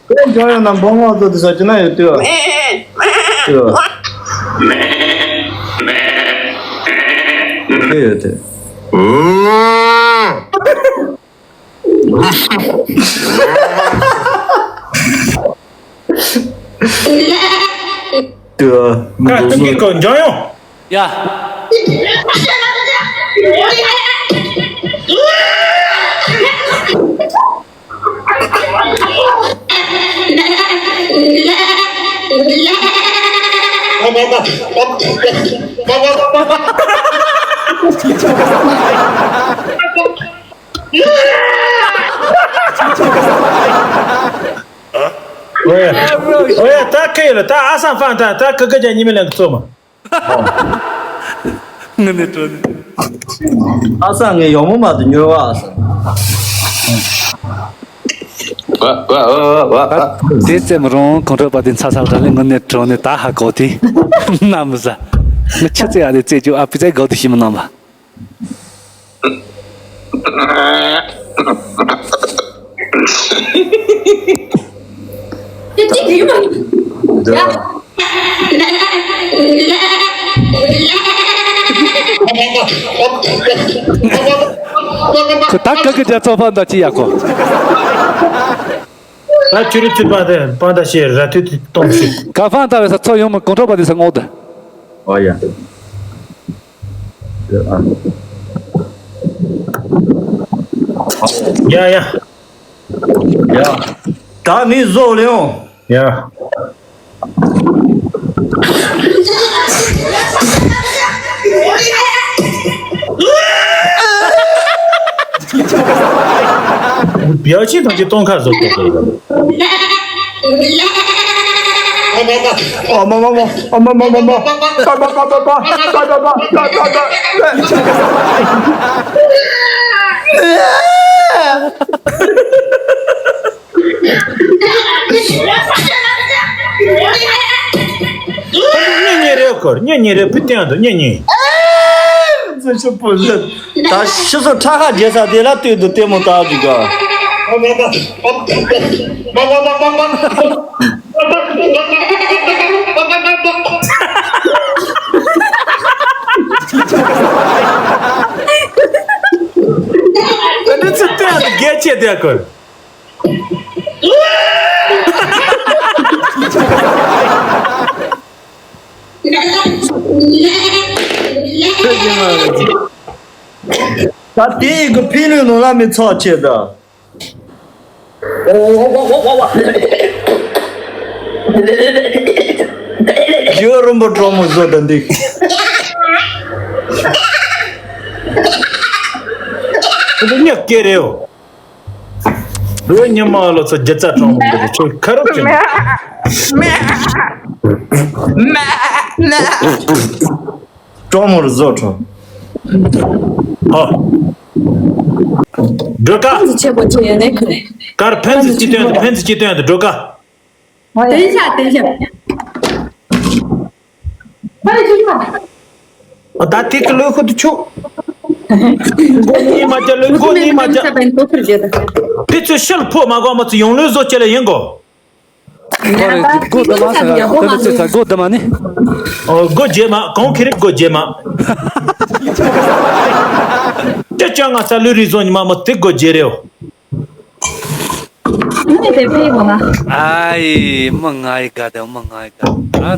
བསྟན་འཇང་ཡོང་ན་འབོང་ངང་ཚོ་དུས་ཚོད་ཅི་ན་ཡོད་དུས། དུས། དུས་ཡོད་དུས། དུ། ཀ་ཀི་ཀི་ཀོ་འཇང་ཡོང་། ཡ། ཨོ་ཡ། ཨོ་ཡ། ད་ཁེ་ཡོད་ལ་ད་ཨ་སང་ཧྥང་ཏ་ད་ཁ་ཁ་ཅག་གཉིས་མེད་ལན་གི་ཚོ་མ། ངི་ནི་ཀྲོ་ནི། ཨ་སང་ངི་ཡོང་མོ་མ་དུ་ཉོ་བ་ཨ་སང་། ཝ་ཝ་ཝ་ཝ་ཝ། དེ་ཙམ་རུང་གོང་ཁྲོ་པ་དེ་ཚ་ཚ་ར་ལེ་ངི་ནི་ཀྲོ་ནི་ད་ཧ་གོ་དེ། ན་མི་ཟ། ངི་ཆི་ཙེ་ཨ་དེ་ཙེ་ཅུ་ཨ་པི་ཙེ་གོ་དེ་ཤི་མི་ནང་བ། ཁོ་ད་ག་གི་རྒྱ་ཚོགས་ཕམ་ད་ཅི་ཡ་ཁོ། ད་ཆུ་རི་ཚུད་པ་དེ་པང་ད་ཤེས་ར་ཐུད་དེ་གཏོང་ཤིག་ག་ཕང་ད་བས་ས་ཚོ་ཡོང་མི་གོང་ཁྲོ་པ་དེ་ས་ངོ་དེ། ཨོ་ཡ། ཡ་ཡ། ཡ། ད་མི་བཟོ་ལེ་ཡོང་། ཡ། བེའུ་ཆེན་ཐམས་ཅད་སྟོང་ཁ་བཟོ་དགོས་པ་ཡིན། ཨ་མ་མ་མ། ཨ་མ་མ་མ། ཨ་མ་མ་མ་མ། ཀ་ཀ་ཀ་ཀ་ཀ། ཀ་ཀ་ཀ་ཀ་ཀ། གཉེན་ཉེ་རེ་སྐོར་གཉེན་ཉེ་རེ་བུ་སྟེང་དུ་གཉེན་ཉེ། ད་ཤི་སོ་ཁྲ་ཁ་རྒྱལ་ས་དེ་ལ་ལྟོས་དུ་ལྟད་མོ་ལྟ་རྒྱུ་ག་ད་འདི་ཚོ་སྟེང་དུ་རྒྱལ་ཆེ་དེ་སྐོར། ད་དེ་ཡི་གི་ཕི་ལུས་ནོ་ལ་མི་ཚོགས་ཆེ་ད། ཡོ་རུམ་པ་གྲོགས་མོ་བཟོ་ད་འདི། ཁོ་ཚོ་ཉག་སྐད་རེད་འོ། བོད་ཉི་མ་ལོ་ཚོ་རྒྱུ་རྩ་དྲང་མོ་འདི་ཁྱོད་ཁ་རོག་ཅན། དྲང་མོར་བཟོ་དྲང་། ཨོ། སྒྲོལ་དཀར། ཕན་ཚུན་ཆེ་པོ་ཆེ་ཡོད་ནས་ཁུ་རེད། དཀར་ཕན་ཚུན་སྤྱི་དོན་དུ་ཕན་ཚུན་སྤྱི་དོན་དུ་སྒྲོལ་དཀར། བསྟན་ཤག་བསྟན་ཤག་ད་དེ་གི་ལོས་ཁུ་དུ་ཆུ། མགོ་གཉིས་མ་བརྒྱབ་ལོས་མགོ་གཉིས་མ་བརྒྱབ། དེ་ཚོས་ཤུལ་ཕོ་མ་གོ་མ་ཚོ་ཡོང་ལོས་བཟོ་ཅེ་ལ་ཡིན་གོ། ཁོ་རེ་སྒོ་དུ་མ་ས་ག་ཁོ་རེ་ཚོས་ས་སྒོ་དུ་མ་ནི། ཨོ་སྒོ་རྗེས་མ་གང་ཁེ་རེ་སྒོ་རྗེས་མ། དེ་ཅང་ང་ས་ལུས་རིགས་བཟོ་ཉི་མ་མ་དེ་སྒོ་རྗེས་རེའོ། ཨ་ནི་དེ་ཕེབས་ཡོང་ན། ཨའི་མ་ང་ཡི་དགའ་དེ་མ་ང་ཡི་དགའ། ཨ།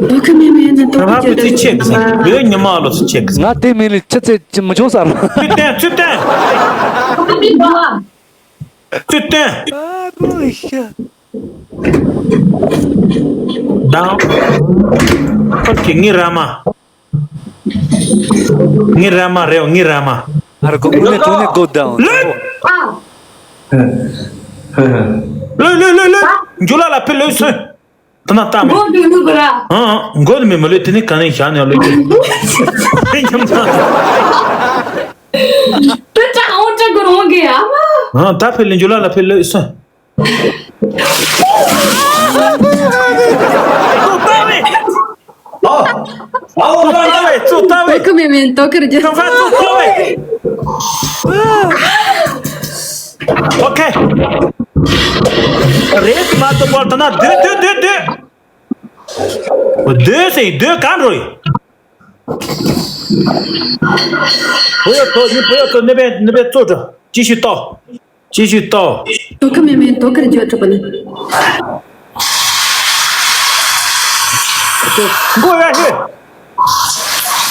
བོད་ཁ་མེད་མེད་ན་ཏོག་ང་ཙི་ཅེག་ཟེར། བོད་ཉི་མ་ལོ་ཙི་ཅེག་ཟེར། ང་དེ་མིན་ལ་ཆ་ཚད་ཅི་མི་ཆོག་ཟེར། ཚུལ་བསྟན་ཚུལ་བསྟན། ཚུལ་བསྟན། ཨ་རོ་ཤ། དང་། ཁོ་གི་ངི་ར་མ། ངི་ར་མ་རེད་ངི་ར་མ། ཨ་རོ་གོ་ངི་ནས་གྲོང་ནས་གོ་དང་། ལོས། ལོས་ལོས་ལོས་ལོས། འཇུ་ལ་ལ་ཕེ་ལོས་སོན། ད་ན་ཏ་མེ། མགོ་འདུག་འདུག་ག་ར། ཨང་ཨང་མགོ་ནི་མེ་མ་ལོས་དེ་ནི་ག་ནས་བཞག་ནས་ལོས་ཀྱི། ཕེ་ཉམས་ན། ཏུ་ཏྲ་ཨོ་ཏྲ་གོ་རོང་གི་ཨ་མ། ཨང་ད་ཕེ་ལོས་འཇུ་ལ་ལ་ཕེ་ལོས་སོན། ཨོ། ཨོ་ལ་ལ་ལ་ཙོ་ཏ་བེ། ཏོ་ཀ་མེ་མེ་ཏོ་ཀ་རྒྱ། ཙོ་ཏ་བེ། ཨོ་ཁེ། རེད་མ་ཏོ་པོ་ལ་ད་ན་སྡོད་སྡོད་སྡོད་སྡོད། སྡོད་ཟེར་སྡོད་ག་འགྲོ་ཡི། བུ་ཡོ་ཐོ་ཡི་བུ་ཡོ་ཐོ་ནི་བེ་ནི་བེ་ཙོ་འགྲོ་ཅི་ཞིག་ཏོ། ཅི་ཞིག་ཏོ། ཏོ་ཀ་མེ་མེ་ཏོ་ཀ་རྒྱ་གྲུབ་པ་ནི། མགོ་ཡ་ཧེ།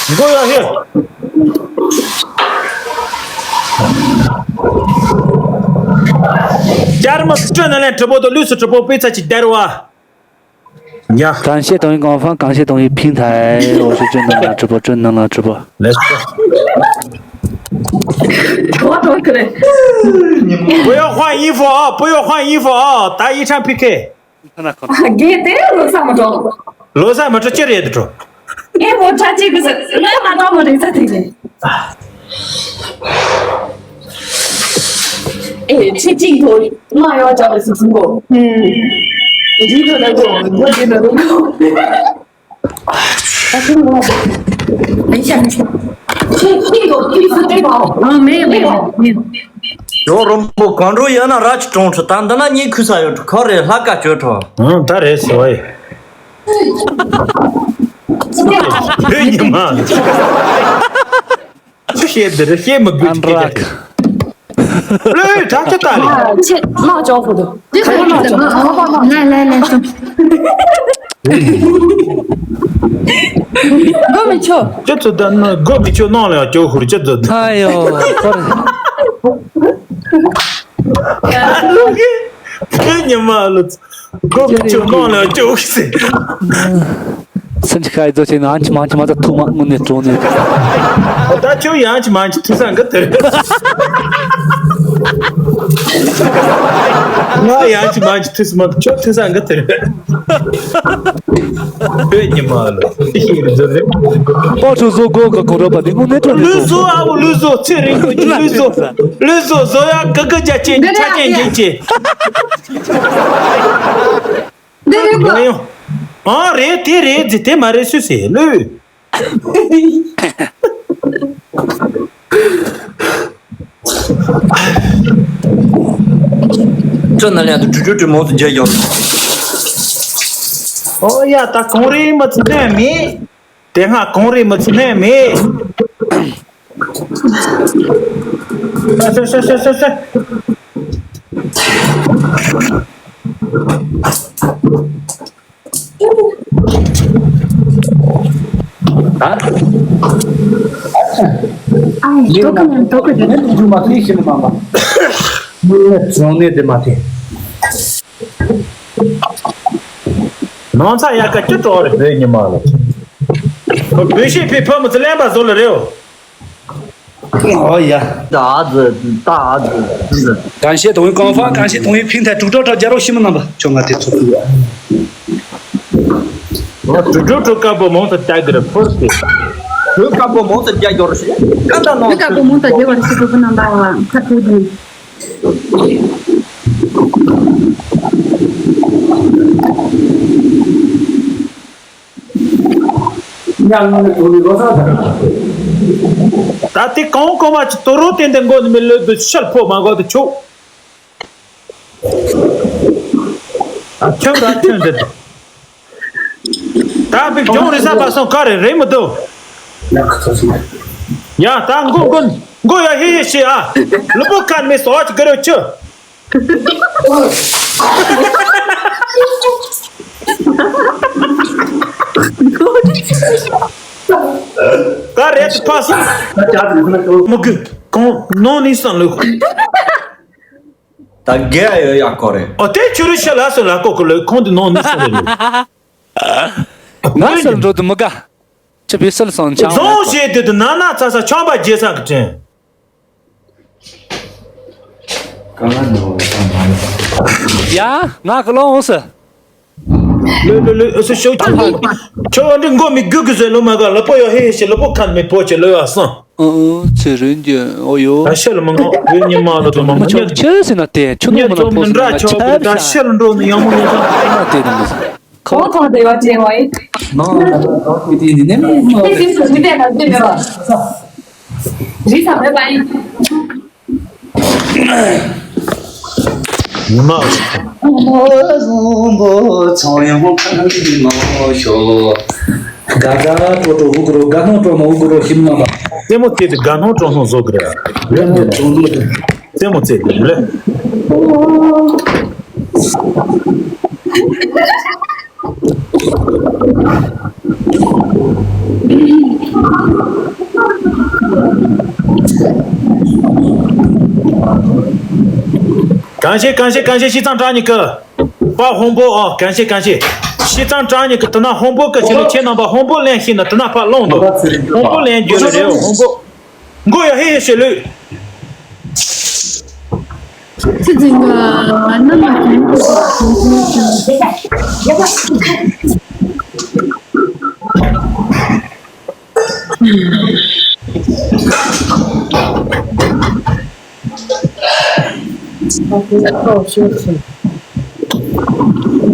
མགོ་ཡ་ཧེ། ཅར་མ་སི་ཀྲ་ན་ལན་གྲི་པོ་དོ་ལུས་སུ་གྲི་པོ་པི་ཚ་ཅི་དར་བ། ཡ། 感谢抖音官方，感谢抖音平台，我是正能量直播，正能量直播。Let's go。 我多可能。不要换衣服啊！不要换衣服啊！打一场P K。 རྒན་དེ་ལོ་ས་མ་འགྲོ། ལོ་ས་མ་འགྲོ་ཅི་རེད་འགྲོ། ཨེ་མོ་ཁྲ་ཅིག་གི་ཟེར་ང་མ་འགྲོ་མ་རེད་ས་དེ་རེད། ཨེ་ཁྲི་གཅིག་ཐོག་མ་ཡོད་ཅག་ལ་སུ་སུ་གོ། རི་ཐོག་ལ་གོ་མ་རི་ལ་གོ། ཨེ་ཤ་མི་ཤ། ཁྲི་གཅིག་ཐོག་ཁྲི་སུ་དེ་གོ། ཨ་མེད་མེད་མེད། ཡོ་རོམ་པོ་གང་འགྲོ་ཡོད་ན་ར་ཅི་གྲོང་ཁྲི་ད་འདི་ན་གཉིད་ཁུག་ས་ཡོད་ཁོ་རེ་ལྷ་ཀ་བཅོས་ཁྲོ། ཨང་ད་རེད་ཟེར་བ་ཡི། བོད་ཉི་མ། ཆུ་བཤད་འདི་རེད་བཤད་མི་དགོས་ཀྱི་སྐད་ཆ། ལོས་དྲག་ཆ་ལྟ་ལེ། ཆེ་མ་ཅོག་པོ་དུ། ལེ་ལེ་ལེ། སྒོ་མི་ཆོ། ཅི་ཚོད་ད་ན་སྒོ་མི་ཆོ་ནང་ལ་ཡང་ཅོག་ཧུར་ཅི་ཚོད་ད། ཨ་ཡོ། བོད་ཉི་མ་ལོ། སྒོ་མི་ཆོ་ནང་ལ་ཅོག་ཟེར། སེམས་ཀྱི་ཁ་ཡི་རྫོགས་ཆེན་ཨང་ཆི་མང་ཆི་མ་ད་ཐུག་མ་དངོས་གནས་གྲོང་ནས། ད་ཁྱོད་ཡང་ཆི་མང་ཆི་ཐུག་ས་འགི་དེར། ང་ཡང་ཆི་མང་ཆི་ཐུག་ས་མ་ཁྱོད་ཐུག་ས་འགི་དེར། བོད་ཉི་མ་ལོ། ཤེས་རི་འཛོ་རེ། པོ་ཆུ་བཟོ་སྒོ་གི་གོ་རོ་པ་དེ་དངོས་གནས་གྲོང་ནས། ལུས་བཟོ་ཨ་བོ་ལུས་བཟོ་ཚེ་རིང་པོ་ལུས་བཟོ། ལུས་བཟོ་བཟོ་ཡ་གི་གི་རྒྱ་ཆེན་ཆ་ཆེན་ཆེན་ཆེ། འདི་རེད་གོ། ཡང་ཡང་། ཨང་རེད་དེ་རེད་ཟེར་དེ་མ་རེད་སུས་ཟེར་ལོས། ཁྱོད་ན་ལན་དུ་གྲུ་གྲུ་གྲུ་མོ་དུ་རྒྱལ་ཡོད། ཨོ་ཡ་ད་གང་རེད་མ་ཚུགས་ནས་མེད། དེ་སྔ་གང་རེད་མ་ཚུགས་ནས་མེད། ཨ་སེ་སེ་སེ་སེ་སེ། ཨ། ཨ་ཡེ་ཏོ་ཀ་ནན་ཏོ་ཀ་ནན། ནན་ཏོ་ཀ་ནན་ཏོ་ཀ་ནན། ནང་ཚ་ཡ་ཀ་ཅི་གྲོགས་རེད་བོད་ཉི་མ་ལ། བོད་ཤེས་ཕི་ཕ་མི་ཚེ་ལེན་པ་བཟོ་ལ་རེད། ཨོ་ཡ། ད་ཨ་ཙི་ད་ཨ་ཙི། 感谢抖音官方，感谢抖音平台主播赵佳柔，喜马拉雅，就我这次。ཨོ་དུ་དུ་དུ་ཀ་པོ་མོང་དུ་ཏ་གི་རེད་ཕོར་སི། དུ་ཀ་པོ་མོང་དུ་རྒྱ་འགྱུར་ཞིག་ཀ་ད་ནོ། དུ་ཀ་པོ་མོང་དུ་རྒྱ་བར་ཞིག་གི་རྣམ་པ་ཁ་ཐུག་དུ། ད་དེ་གང་གོ་མ་ཅི་དོ་རོ་དེ་འདི་མགོ་ནི་མི་ལོད་དུ་ཤལ་ཕོ་མ་གོ་དུ་ཆུག་ཨ་ཁྱོད་ད་ཁྱོད་འདི། ད་བི་ཀྱོང་རི་ས་པ་སོང་ག་རེ་རེད་མི་འདུག་ཡ་ད་མགོ་མགོ་མགོ་ཡ་ཧི་ཧི་ཤི་ཨ། ལུ་པོ་ཁན་མི་སོ་ཨ་ཅི་ག་རེ་ཆུ། ག་རེད་ཕ་སོང་། མུ་གུ་གང་ནང་ནས་སང་ལོས། ད་རྒས་ཡོད་ཡག་གོ་རེད། ཨོ་དེ་ཁྱོད་རང་ཤི་ལ་སོང་ལ་ཀོ་ཀོ་ལོས་ཁོང་དུ་ནང་ནས་སང་ལོས། ང་སར་འགྲོ་དུ་མི་དགའ། ཅི་བི་སལ་སང་ཆང་བཟང་ཞེས་དུས་དུ་ན་ན་ཚ་ཚ་ཆང་པ་རྒྱས་ས་གི་དྲན། ཡ་ང་གི་ལོང་འོང་སི། ལོས་ལོས་ལོས་ཨུ་སུ་ཤོག་ཅུ་ལོས། ཁྱོད་འདི་མགོ་མི་དགོས་གི་ཟེར་ལོ་མ་ག་ལ་པོ་ཡོ་ཧེ་ཧེ་ཞེས་ལ་པོ་ཁན་མི་པོ་ཅེ་ལོ་ཡོ་སང་། ཨུ་ཨུ་ཚེ་རིང་གི་ཨོ་ཡོ། ད་ཤེལ་མི་ངོ་བོད་ཉི་མ་ལོ་དུ་མ་མི་མི་ཆོག་ཉག་ཆེ་ཟེར་ན་དེ་ཆུ་ནུ་མི་ལ་ཐོག་ཟེར་ན་ཆབ་ཤ། ད་ཤེལ་འགྲོ་ནི་ཡང་མོ་ཡོད་ཙང་ཨ་མ་དེ་དང་། གང་ཐང་དེ་བ་ཅེ་བ་ཡིན། མ་འོངས་ལ་གང་ཐུག་དེ་ནི་ནེ་མི་མ་དེ་སིམ་སུ་མི་དེ་ན་དེ་མེད་བ། རི་ས་མེད་པ་ཡིན། ཉི་མ། ཨོ་ལོ་མོ་ཚང་ཡང་ཁང་གི་ནོ་ཤོ། ག་ག་ཏོ་ཏོ་ཨུ་གུ་རོ་ག་ནོ་ཏོ་ནོ་ཨུ་གུ་རོ་ཤིམ་ན་མ། རྩེད་མོ་རྩེ་དུས་ག་ནོ་ཏོ་ནོ་བཟོ་གི་རེད། རྩེད་མོ་རྩེ་དུས་ལེ། གང་ཤེས་གང་ཤེས་གང་ཤེས་ཤི་ཙང་དྲག་ཉི་ཀི། པ་ཧོང་པོ་ཨོ་གང་ཤེས་གང་ཤེས། ཤི་ཙང་དྲག་ཉི་ཀི་དེ་ན་ཧོང་པོ་ཀི་ཤི་ལ་ཁྱེད་རྣམ་པ་ཧོང་པོ་ལེན་ཤེས་ན་དེ་ན་ཕ་ལོང་དུ། ཧོང་པོ་ལེན་རྒྱུ་རེད་ཧོང་པོ། མགོ་ཡ་ཧེ་ཧེ་ཞེས་ལུས། ཚེ་འཛིན་ག་ནམ་ལ་གྱོན་གོ།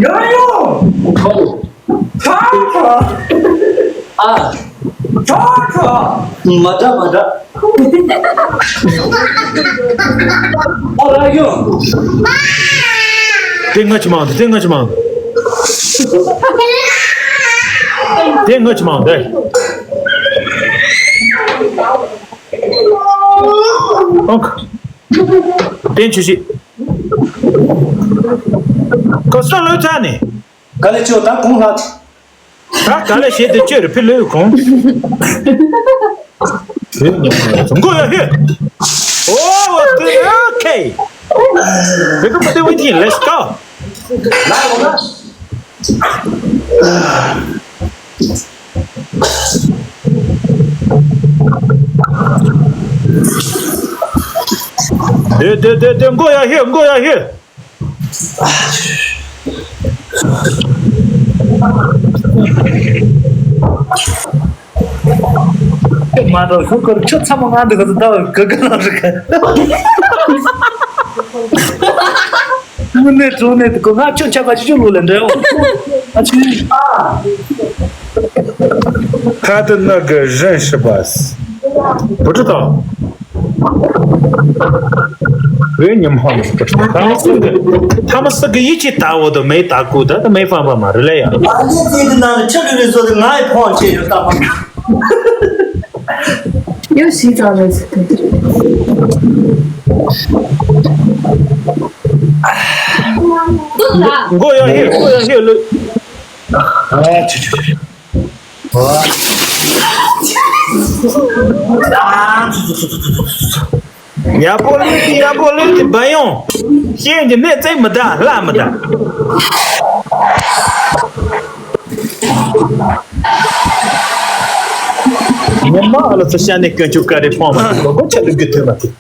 ཡོ་ཡོ། ཁྲ་ཁྲ། ཨ། ཁྲ་ཁྲ། མ་འདྲ་མ་འདྲ། ཨ་ར་ཡོ། དེ་ང་ཅི་མང་དེ་ང་ཅི་མང་དེ་ང་ཅི་མང་དེ། ཨོ། དེ་ཆུ་ཤི། ཁོ་ས་ལོ་ཚ་ནི། ག་ལེ་ཆོ་ད་གོང་ལྷག་ད་ག་ལེ་བྱེད་དུ་ཅི་རུ་ཕི་ལོས་གོང་། མགོ་ཡ་ཧེ། ཨོ་དེ་ཨོ་ཁེ། Because they waiting. Let's go. དེ་དེ་དེ་དེ་མགོ་ཡ་ཧེ། མགོ་ཡ་ཧེ། མ་འགྲོ་ཁོ་ཁོར་ཁྱོད་ཚ་མོ་ང་འདི་ག་ཚོད་ལྟ་བར་ག་ག་ལ་རིག་དངོས་གནས་དྲང་གནས་དེ་ཁོ་ང་ཁྱོད་ཆ་ག་ཅི་ཅོ་ལོ་ལ་འདྲ་ཡོང་ཨ་ཆི། ཁ་དེ་ནི་གི་རིན་ཧྲི་བ་སི། བུ་ཁྲི་དང་། བོད་ཉི་མ་ཧོན་སྤུ་ཁྲི་ཐ་མ་སི་གི་ཐ་མ་སི་གི་ཡིད་ཀྱི་ད་འོ་དོ་མེ་ད་ཀུ་ད་ད་མེ་ཕམ་པ་མ་རེད་ལ་ཡ། ཨ་ནི་དེ་གི་ནང་ནས་ཆི་ལི་རི་བཟོ་དེ་ང་ཡི་ཕོན་ཆེ་ཡོད་ད་མ། ཡོ་ཤི་ཙང་རེད་ཟེར་ཏེ། མགོ་ཡ་ཧེ་མགོ་ཡ་ཧེ་ལོས། ཨ་ཆུ་ཆུ་ཆུ། ཡག་པོ་ལོས་ཏེ་ཡག་པོ་ལོས་ཏེ་བ་ཡོང་། ཤེས་ཀྱི་གནས་ཚད་མི་འདའ་ལྷ་མི་འདའ། ངོ་མ་ཨ་ལ་ཚོ་ཤ་ནས་དཀོན་མཆོག་བཀའ་དྲིན་ཕོངས་མ་ཐུབ་པ་གོ་ཆ་ལུག་གི་ཐུབ་མ་ཐུབ།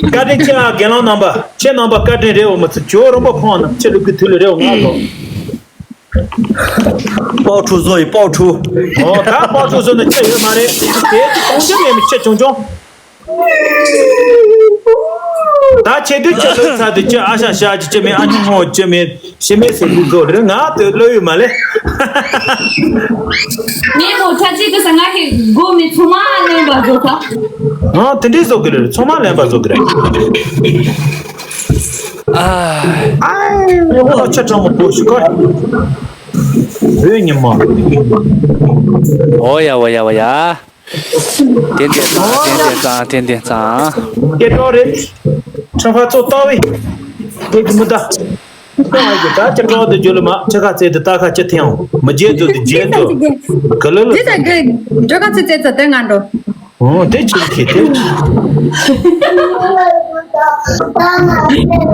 བཀའ་དྲིན་ཆེ་ཨ་དགེ་སློང་རྣམ་པ་ཁྱེད་རྣམ་པ་བཀའ་དྲིན་རེད་འོ་མ་ཚུ་ཇོ་རོན་པོ་ཕོངས་ན་ཆ་ལུག་གི་ཐུབ་ལ་རེད་འོ་ང་ལོ། པའོ་ཁྲུ་བཟོ་ཡི་པའོ་ཁྲུ། ཨོ་ད་པའོ་ཁྲུ་བཟོ་ན་ཆེ་ཡོད་མ་རེད། དེ་གཏོང་རྒྱུ་མེད་མི་ཆེ་ཆུང་ཆུང་། ད་ཆེ་དུས་ཆེ་ལོས་ཚ་དུས་ཆེ་ཨ་ཤ་ཤ་ཅི་ཅི་མེད་ཨ་ཉི་ངོ་ཅི་མེད་ཤི་མེད་ཟེར་དུས་གོ་རེད་ང་དུ་ལོས་ཡོད་མ་ལེ། ངས་མོ་ཆ་ཅི་དུ་ས་ང་ཧི་གོ་མི་ཚོ་མ་ལེན་པ་བཟོ་ཁ། ང་དེ་འདྲའི་བཟོ་གི་རེད་ཚོ་མ་ལེན་པ་བཟོ་གི་རེད། ཨ། ཨ། ཆ་གྲང་མོ་པོ་ཞིག་གོ། བོད་ཉི་མ། ཨོ་ཡ་ཨོ་ཡ་ཨོ་ཡ། ཏན་ཏན་ཚང་ཏན་ཏན་ཚང་ཏན་ཏན་ཚང་། སྐད་གྲོགས་རེད། ཁྲིམས་ཁང་ཚོ་ལྟ་བས། དེ་གི་མི་ད། ཁོང་ཨ་ཀི་ད་ཅི་འགྲོ་དུ་རྒྱུ་ལ་མ་ཁྲི་ཁ་ཚེ་དུ་ད་ཁ་ཅི་ཐེང་མི་རྒྱལ་དུ་དུ་རྒྱལ་དུ་ག་ལ་ལ། དེ་ད་གི་འགྲོ་ཁ་ཚེ་ཚེ་ཚེ་དེ་ང་འགྲོ། ཨོ་དེ་ཅི་ཁེ་དེ་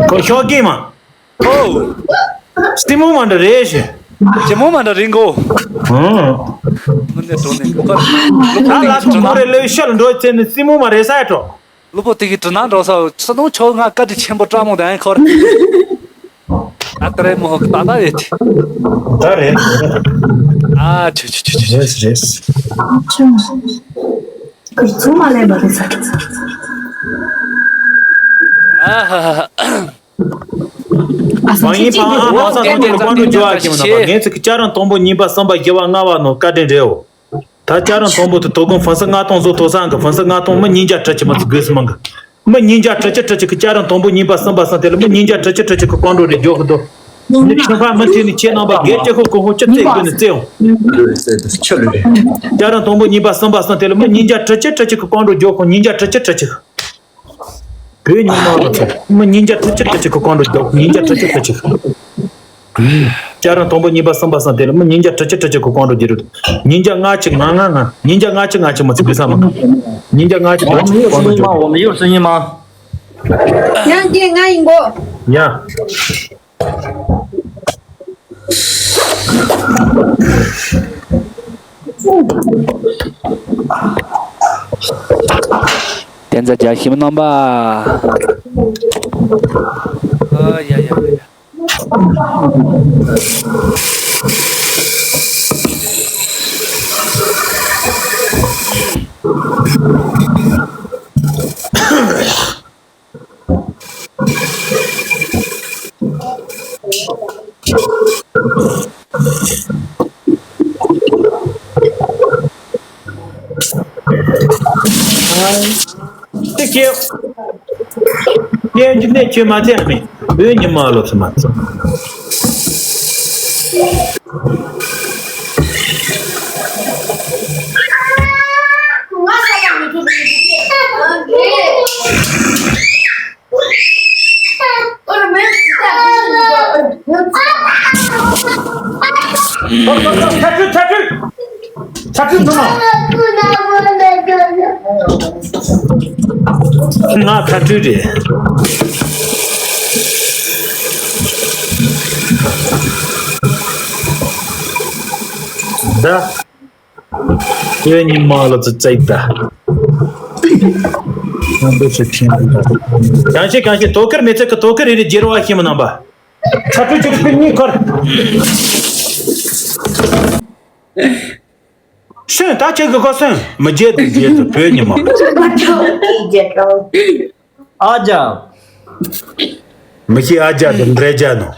ཁོ་ཤོག་གི་མ། ཨོ། སྟི་མོ་མ་འདྲ་རེད་ཞེ། ཅི་མོ་མ་འདྲ་རིང་གོ། ཨོ། མི་འདི་འགྲོ་ནས་ཁོ་ད་ལ་ཐོ་མོ་རེ་ལོས་ཤལ་འགྲོ་ཚེ་ནི་སྟི་མོ་མ་རེད་ས་ཡ་འགྲོ། ལུ་པོ་དེ་གི་དྲི་ན་འགྲོ་ས་ཚོ་དུང་ཆོ་ང་བཀའ་དྲིན་ཆེན་པོ་བཀྲ་མོ་ལྡན་ཁོར། ཨ་ཏ་རེ་མོ་ཧོ་ད་ད་རེད། ད་རེད། ཨ་ཆུ་ཆུ་ཆུ་ཆུ། རེད་རེད། ཁོར་ཚུ་མ་ལས་མ་རེད་ས། ཨ་ཧ་ཧ་ཧ། བང་ཡིན་བང་ཨ་བང་ས་ཐོན་ཏེ་ལ་ཀོང་ཀྲུ་འཇུ་བ་ཁྱིམ་ན་པ་ངས་ཚིག་གི་བཅའ་རང་དང་པོ་གཉིས་པ་གསུམ་པ་བཞི་བ་ལྔ་བ་ནོ་བཀའ་དྲིན་རེའོ། ད་བཅའ་རང་དང་པོ་དུ་དོ་དགོང་ཧྥང་སི་ལྔ་སྟོང་བཟོ་ཐོ་སང་གི་ཧྥང་སི་ལྔ་སྟོང་མི་ཉིན་བརྒྱ་ཁྲི་ཆི་མ་ཚི་དགོས་སི་མང་གི། མི་ཉིན་བརྒྱ་ཁྲི་ཆི་ཁྲི་ཆི་གི་བཅའ་རང་དང་པོ་གཉིས་པ་གསུམ་པ་གསུམ་དེ་ལ་མི་ཉིན་བརྒྱ་ཁྲི་ཆི་ཁྲི་ཆི་གི་ཀོང་ཀྲུ་རེ་འཇོག་གི་འདུག་ནི་ཁྱིམ་ཕ་མི་ཁྲིད་ནི་ཁྱེད་རྣམ་པ་སྒེར་གྱི་ཧོ་ཀོ་ཧོ་ཅི་ཚེ་དགོས་ནི་ཚེའོ། བཅའ་རང་དང་པོ་གཉིས་པ་གསུམ་པ་གསུམ་དེ་ལ་མི་ཉིན་བརྒྱ་ཁྲི་ཆི་ཁྲི་ཆི་གི་ཀོང་ཀྲུ་འཇོག་ཁོ་ཉིན་བརྒྱ་ཁྲི་ཆི་ཁྲི་ཆི། བོད་ཉི་མ་ལོ་ཚོ་མི་ཉིན་བརྒྱ་ཁྲི་ཆི་ཁྲི་ཆི་གི་ཀོང་ཀྲུ་འཇོག་ཉིན་བརྒྱ་ཁྲི་ཆི་ཁྲི་ཆི། བཅའ་རང་དང་པོ་གཉིས་པ་གསུམ་པ་གསུམ་དེ་ལ་མི་ཉིན་བརྒྱ་ཁྲི་ཆི་ཁྲི་ཆི་གི་ཀོང་ཀྲུ་འཇོག་རུ། ཉིན་བརྒྱ་ལྔ་ཆི་ལྔ་ལྔ་ལྔ་ཉིན་བརྒྱ་ལྔ་ཆི་ལྔ་ཆི་མ་ཚི་གི་ས་མ། ཉིན་བརྒྱ་ལྔ་ཆི་ལྔ་ཆི་ཀོང་ཀྲུ་འཇོག 我们又是你妈。ཡང་གཅིག་ང་ཡིན་གོ། ཡ། བསྟན་རྩ་རྒྱ་ཞིམ་རྣམ་པ། ཨ་ཡ་ཡ་ཡ། ཏི་ཀེ། ཀེ་འཇིག་ནས་ཁྱོད་མ་ཚད་མེད། བོད་ཉི་མ་ལོ་ཚོད་མ་ཚད། ཚ་ཚུད་ཚ་ཚུད། ཚ་ཚུད་ཐུང་། ང་ཁ་ཁྲུས་རེད། ད། ཁྱོད་ཉི་མ་ལ་ཚོ་བཙལ་ད། ཡང་འདི་ཚོ་ཁྱེད་འདི་ད། གང་ཤེས་གང་ཤེས་དོ་ཁུར་མི་ཚེ་གི་དོ་ཁུར་རེ་རེ་རྒྱལ་བ་ཤེས་མི་རྣམ་པ། ཚ་ཁྲུས་ཆུ་ཁུར་གཉིས་ཁུར། སོན་ད་ཁྱེད་ཀྱི་གོ་སོན་མི་རྒྱལ་དུ་རྒྱལ་དུ་བོད་ཉི་མ། ཨ་ཅག་མི་ཤེས་ཨ་ཅག་དང་འདྲེ་ཅག་ནོ།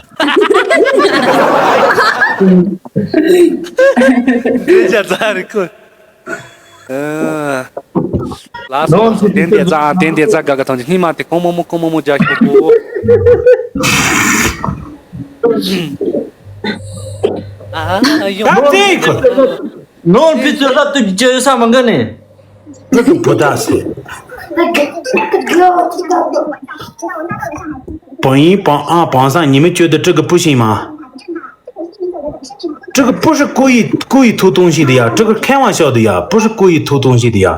འདྲེ་ཅག་ཙག་རེད་ཁོ། ལགས་སོ་ལགས་སོ། དེ་འདྲས་ཙག་དེ་འདྲས་ཙག་ག་ག་ཐང་ཅིག་སྙིང་མ་དེ་གོང་མོ་མོ་གོང་མོ་མོ་རྒྱག་ཤོག་གོ། ཨ་ཡོང་། ད་དེ་ཁོ། ནོར་ཕི་ཚོད་ལ་དུ་ཅི་ཡོད་ས་མ་གི་ནི། ཀྲི་གི་བུ་དག་སེ། བང་ཡིན་བང་ཨ་བང་སང་ཉི་མ་གཅོད་དུ་ཀྲི་གི་བུ་ཤིང་མ། ཀྲི་གི་བུ་ཧྲི་ཀུ་ཡི་ཀུ་ཡི་ཐུག་ཐུང་ཞིག་དུ་ཡ། ཀྲི་གི་ཁེ་བང་ཤོག་དུ་ཡ། བུ་ཧྲི་ཀུ་ཡི་ཐུག་ཐུང་ཞིག་དུ་ཡ།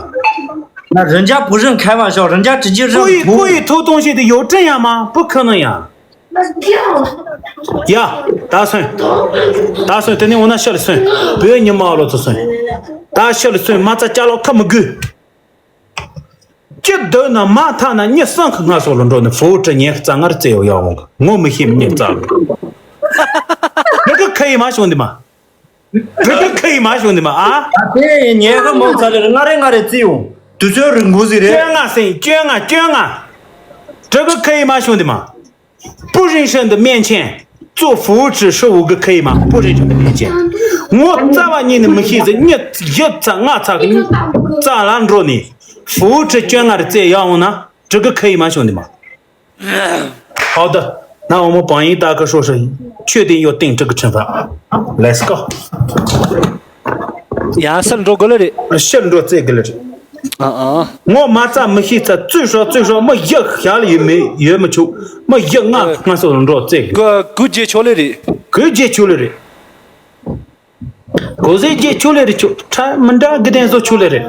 那人家不认开玩笑，人家直接认 ཀུ་ཡི་ཀུ་ཡི་ཐུག་ཐུང་ཞིག་དུ་ཡོད་དྲན་ཡ་མ་བུ་ཁ་ན་ཡ། ཡ། ད་སོན། ད་སོན་དེ་ནས་འོ་ན་ཤར་སོན། བོད་ཉི་མ་ལོ་ཚོ་སོན། ད་ཤར་སོན་མ་རྩ་ཅ་ལག་ཁ་མི་དགོས། ཅི་སྡོད་ན་མ་ཐག་ན་མྱི་སང་གི་ང་སོགས་ལ་འགྲོ་ནས་ཧྥུ་ཀྲི་ཉེ་རྩ་ངར་རྩེ་ཡོ་ཡོ་འོང་གི་ངོ་མི་ཤེས་མྱི་རྩ་ལ། ཁྲི་གི་ཁ་ཡི་མ་བྱུང་འདི་མ། ཁྲི་གི་ཁ་ཡི་མ་བྱུང་འདི་མ་ཨ། དེ་ཉེ་གི་མོ་ཚ་ལེར་ང་རེ་ང་རེ་རྩི་ཡོང་དུས་ཚོད་རིང་པོ་ཟིག་རེད། བཅོ་ལྔ་སེང་བཅོ་ལྔ་བཅོ་ལྔ། ཁྲི་གི་ཁ་ཡི་མ་བྱུང་འདི་མ། 不认识的面前做扶持是五个可以吗？不认识的面前，我早晚你们是人家一次俺才给你咋拦着呢？扶持捐俺的这样呢？这个可以吗，兄弟们？好的，那我们榜一大哥说是确定要定这个惩罚。Let's go。 ཡང་སར་འགྲོ་དགོས་ལ་རེད། 是འགྲོ་རྩེ་དགོས་ལ་རེད། ཨ་ཨ། ངོ་མ་རྩ་མི་ཤེས་ཚ་བཙོས་ཤོག་བཙོས་ཤོག་མི་བཞི་ཞག་ལ་ཡོད་མེད་ཡོད་མི་ཆོག་མི་བཞི་ལྔ་སྔ་སོ་འགྲོ་རྩེ། གུ་གུ་རྗེ་ཆོ་ལེ་རེད། གུ་རྗེ་ཆོ་ལེ་རེད། གོ་ཟེ་རྗེ་ཆོ་ལེ་རེད་ཆོ་ཁྲ་མི་འདྲ་གི་དན་བཟོ་ཆོ་ལེ་རེད།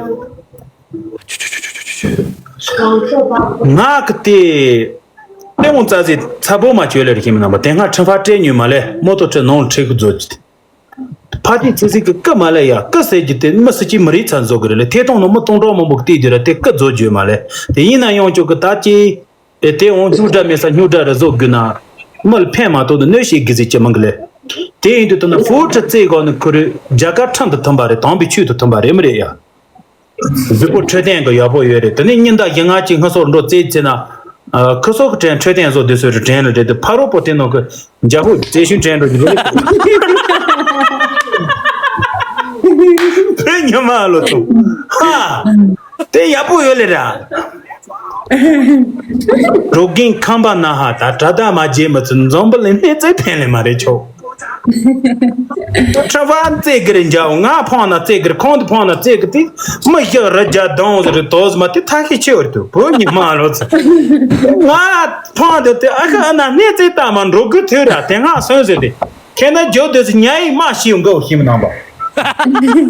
ང་གི་དེ། དེ་འོང་རྩ་ཟེ་ཚ་པོ་མ་ཆོ་ལེ་རེད་ཁྱིམ་ནང་པ་དེ་སྔ་ཁྲི་ཕ་སྤྲད་ཉོས་མ་ལེ་མོ་ཏོ་ཁྲི་ནང་ཁྲི་གི་བཟོ་རྒྱུ་དེ། ཕ་དེ་ཚེ་ཚིག་གི་ཀི་མ་ལེ་ཡ་ཀི་ཟེར་རྒྱུ་དེ་མི་སི་ཅི་མི་རིགས་ཚ་བཟོ་གི་རེད་ལེ་ཐེ་གཏོང་ནང་མི་གཏོང་གྲོགས་མང་པོ་གི་དེ་རྒྱུ་ར་དེ་ཀི་བཟོ་རྒྱུ་མ་ལེ་དེ་ཡིན་ན་ཡང་ཆོ་གི་ད་ཅི། དེ་དེ་འོང་སྨྱུག་འདྲ་མེད་ས་སྨྱུག་འདྲ་རེ་བཟོ་དགོས་ན། མི་ལ་ཕན་མ་ཐོགས་ཏེ་གནོད་བྱེད་དགོས་ཟེར་གྱི་མང་གི་ལེ། དེ་ཡིན་དུས་ད་ནི་ཧྥུ་ཁྲི་རྩེ་གོ་ནི་ཁུ་རུ་རྒྱ་གར་ཁྲིམས་དང་མཐུན་པ་རེད་དམ་པའི་ཆོས་དང་མཐུན་པ་རེད་མི་རེད་ཡ། གཟུགས་པོ་འཕྲོད་བསྟེན་གི་ཡག་པོ་ཡོད་རེད་དེ་ནི་ཉིན་ལྟར་ཞིག་ང་གཅིག་སྔ་སོར་འགྲོ་རྩེ་རྩེ་ན། ཁུ་སོ་གི་དྲན་འཕྲོད་བསྟེན་བཟོ་དེ་ཚོའི་དྲན་ལ་རེད་དེ་ཕ་རོལ་པོ་དེ་ནང་གི་རྒྱ་ཧུ་རྩེ་ཤུན་དྲན་འགྲོ་གི་རེད། བོད་ཉི་མ་ལོ་ཚོ། ཧ། དེ་ཡག་པོ་ཡོད་ལེ་ར། འགྲོ་མཁན་ཁམས་པ་ན་ཧ་ད་དྲ་ད་མ་བརྗེད་མི་ཚུལ་འཛོམས་པ་ལས་གནས་ཚད་ཕན་ལེ་མ་རེད་ཆོག་ཁྲ་བ་རྩེ་གི་རེད་འཇའ་འོ་ང་ཕོང་ན་རྩེ་གི་རེད་ཁོང་དུ་ཕོང་ན་རྩེ་གི་དེ་མི་ཞིག་རི་རྒྱ་དང་ཟེར་རེད་དོ་ཟི་མ་དེ་ཐ་ཤི་ཆེ་བར་དུ་བོད་ཉི་མ་ལོ་ཚོ། ང་ཕོང་དུ་དེ་ཨ་ཁ་ཨ་ན་གནས་ཚད་ལྟ་མ་འགྲོ་གི་ཐོས་ར་དེ་སྔ་སོན་ཟེར་དེ། ཁྱེད་ན་ཇོ་དེ་སི་ཉ་ཡིག་མ་ཤིའུ་འགའ་ཤིམ་ནང་པ།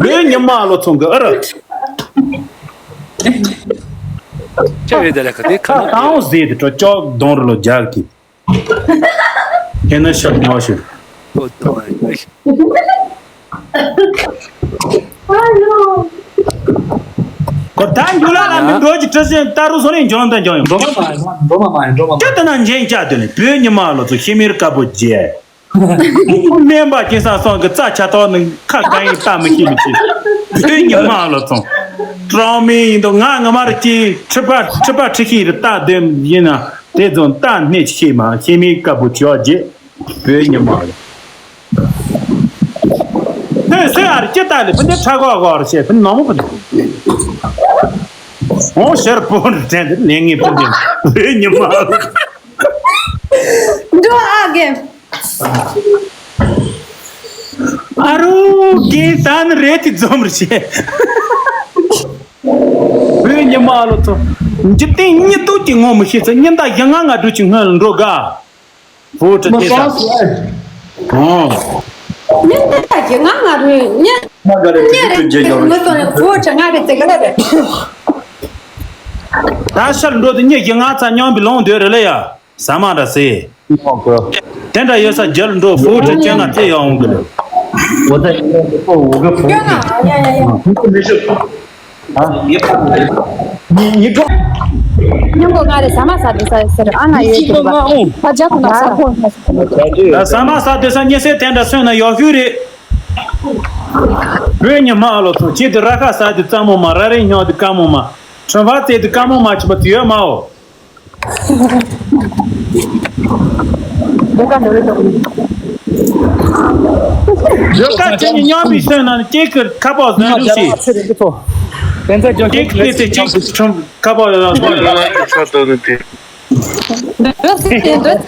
བོད་ཉི་མ་ལོ་ཚོང་གི་ཨ་ར། ཅེ་བེ་དེ་ལ་ཁ་དེ་ཁ་ཁ་ན་ཏང་ཟེ་དེ་ཏྲོ་ཅོག་གདོང་རུ་ལོ་རྒྱག་གི། ཁྱེད་ན་ཤག་མ་ཤི། ཨོ་ཏོ་ཨ་ཡི། ཁོ་ད་འགྱུར་ལ་ལ་མི་འགྲོ་གི་གྲི་སེན་ཏ་རུ་སོ་ནས་འཇོན་དང་འཇོན་ཡོང་། འགྲོ་མ་མ་ཡིན་འགྲོ་མ་མ་ཡིན་འགྲོ་མ་མ་ཡིན། ཅི་ལྟ་ན་འཇན་ཅག་དེ་ནི་བོད་ཉི་མ་ལོ་ཚོ་ཤི་མིར་དཀར་པོ་རྒྱལ། སྨན་པ་སྐྱེ་ས་སོང་གི་རྩ་ཆ་ཐོག་ནི་ཁ་གང་ཡིན་ལྟ་མི་ཤེས་མི་ཤེས། བོད་ཉི་མ་ལོ་ཚོང་། ཀྲོང་མི་ཡིན་དོ་ང་ང་མ་རུ་སྐྱེས་ཁྲི་པ་ཁྲི་པ་ཁྲི་ཤི་རུ་ལྟ་དོན་ཡིན་ན་དེ་ཚོ་ལྟ་གནས་ཤེས་མ་ཤེས་མི་དཀར་པོ་བྱེ་བ་བརྒྱད། བོད་ཉི་མ་ལོ། ཧེ་སེ་ཨར་ཅི་ལྟ་ལེ་ཕུན་ཏེ་ཁྲ་གོ་གོ་ར་ཤེ་ཕུན་ནོ་མོ་ཕུན་ཏེ། ཧོང་ཤར་པོ་རི་དྲན་ཏེ་ལེན་ངེས་ཕུན་ཏེ་བོད་ཉི་མ་ལོ། འགྲོ་ཨ་གེ། ཨ་རོ་གེ་ད་ནི་རེད་དེ་འཛོམས་རེ་བྱེད། བོད་ཉི་མ་ལོ་ཚོ། འཇིག་རྟེན་གཉིད་སྟོབས་ཀྱི་ངོ་མི་ཤེས་ཚེ་ཉིན་ཟླ་བཞི་ལྔ་ང་དྲུག་ཅིག་སྔོན་ལ་འགྲོ་དགའ། བོད་དྲི་མ་དེ་ས། སངས་སོ་ཨེ། ཨོ། ཉིན་ཟླ་བཞི་ལྔ་ང་དྲུག་ཉིན། མ་ག་རེ་ཉིན་རེ་དྲུག་ཅིག་ངོ་མི་སོང་ནས་བོད་དྲི་ང་རེ་ཙེ་ག་རེ་རེད། ད་ཤར་འགྲོ་དུས་ཉིན་བཞི་ལྔ་ཚ་སྙོམས་པའི་ལོང་སྡོད་རེ་ལ་ཡ། ཟ་མ་འདྲ་སེ། དེ་འདྲ་ཡོད་ས་རྒྱལ་འགྲོ་བུ་དྲི་ཅན་ང་ཚེ་ཡོང་གི་ལ། 我在我个服务。 你你告。 སྙིང་པོ་ང་རེ་ཟ་མ་ཟ་དེ་ས་ཟེར་ཨ་ང་ཡོད་དུ་བ། ཕ་ཇག་ན་ས་ཁོ། ཟ་མ་ཟ་དེ་ས་ཉེ་སེ་དེ་འདྲ་སོན་ན་ཡོག་ཤུ་རེད། བོད་ཉི་མ་ཨ་ལོ་ཚོ་ཁྱེད་དུ་ར་ཁ་ཟ་དེ་ཙམ་མོ་མ་ར་རེ་ཉོ་དེ་ཀ་མོ་མ། ཁྲོན་ཕ་ཙེ་དེ་ཀ་མོ་མ་ཆི་པ་དུ་ཡོད་མའོ། ཇོ་ཀ་ཁྱེད་ཉི་མཉམ་པའི་སོན་ན་ཀེག་གི་ཁ་པོ་ཟན་རུ་ཤི། ཀེག་དེ་དེ་ཅིག་ཁྲོམ་ཁ་པོ་ཡོད་ལ་སོན། འདོད་སྲིད་དེ་འདོད།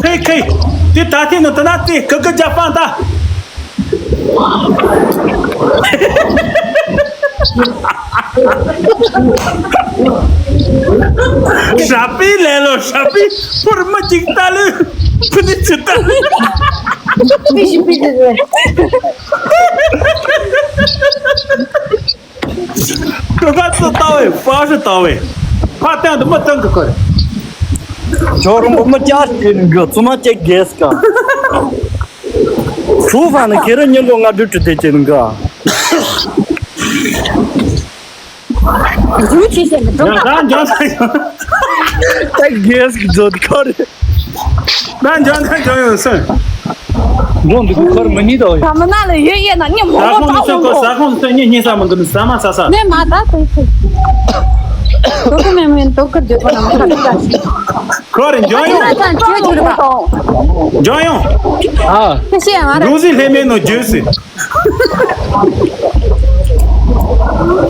ཧེ་ཁེ། དེ་ད་ཐེངས་ནི་ད་ན་ཙེ་ཀི་ཀི་ཇ་པན་ད། ཞབས་པའི་ལས་ལོ་ཞབས་པའི་ཕུར་མ་ཅིག་ལྟ་ལུ། ཕུ་ནི་ཅི་ལྟ་ལུ། པི་ཤི་པི་ཏི་རེད། ཀ་ཀ་ཙི་ལྟ་བས་ཕ་ཤི་ལྟ་བས། ཕ་སྟེང་དུ་མི་སྟེང་གི་ཁར། ཇོ་རོང་པོ་མི་བཅར་ཞིག་གི་ཙུ་མ་ཅེ་གེས་ཀ། ཧྲུའུ་ཧྥང་ནི་ཁེ་རི་ཉིན་གོ་ང་དྲུག་ཁྲི་དེ་ཅན་ག། རུ་ཆེ་ཞེ་ནི་ཡང་ད་འཇོན་ས་ཡོད། ད་གེས་ཀྱི་མཛོད་ཁོ་རེད། ད་འཇོན་ད་འཇོན་ཡོད་སོན། འགྲོ་འདུག་གི་ཁོར་མི་ཉིད་དོ། ད་མི་ན་ལ་ཡོད་ཡེ་ན་ཉི་མོ་ཟ་ཁོང་ནི་སོན་ཁོ་ཟ་ཁོང་ནི་སོན་ཉི་གཉིས་ས་མི་འདུག་ནི་ཟ་མ་ཟ་ས། ནས་མ་ད་དེ་ཚེ། དོ་ཀི་མེ་མེ་དོ་ཀི་རྒྱུ་པ་ན་མ་ད་ད། ཁོ་རེ་འཇོན་ཡོང་། ན་ད་ཁྱོད་རྒྱུ་རུ་པ། འཇོན་ཡོང་། ཨ། ཁྱི་ཤེས་ང་ར། རུ་སི་ལྷེ་མེ་ནོ་ཇུ་སི།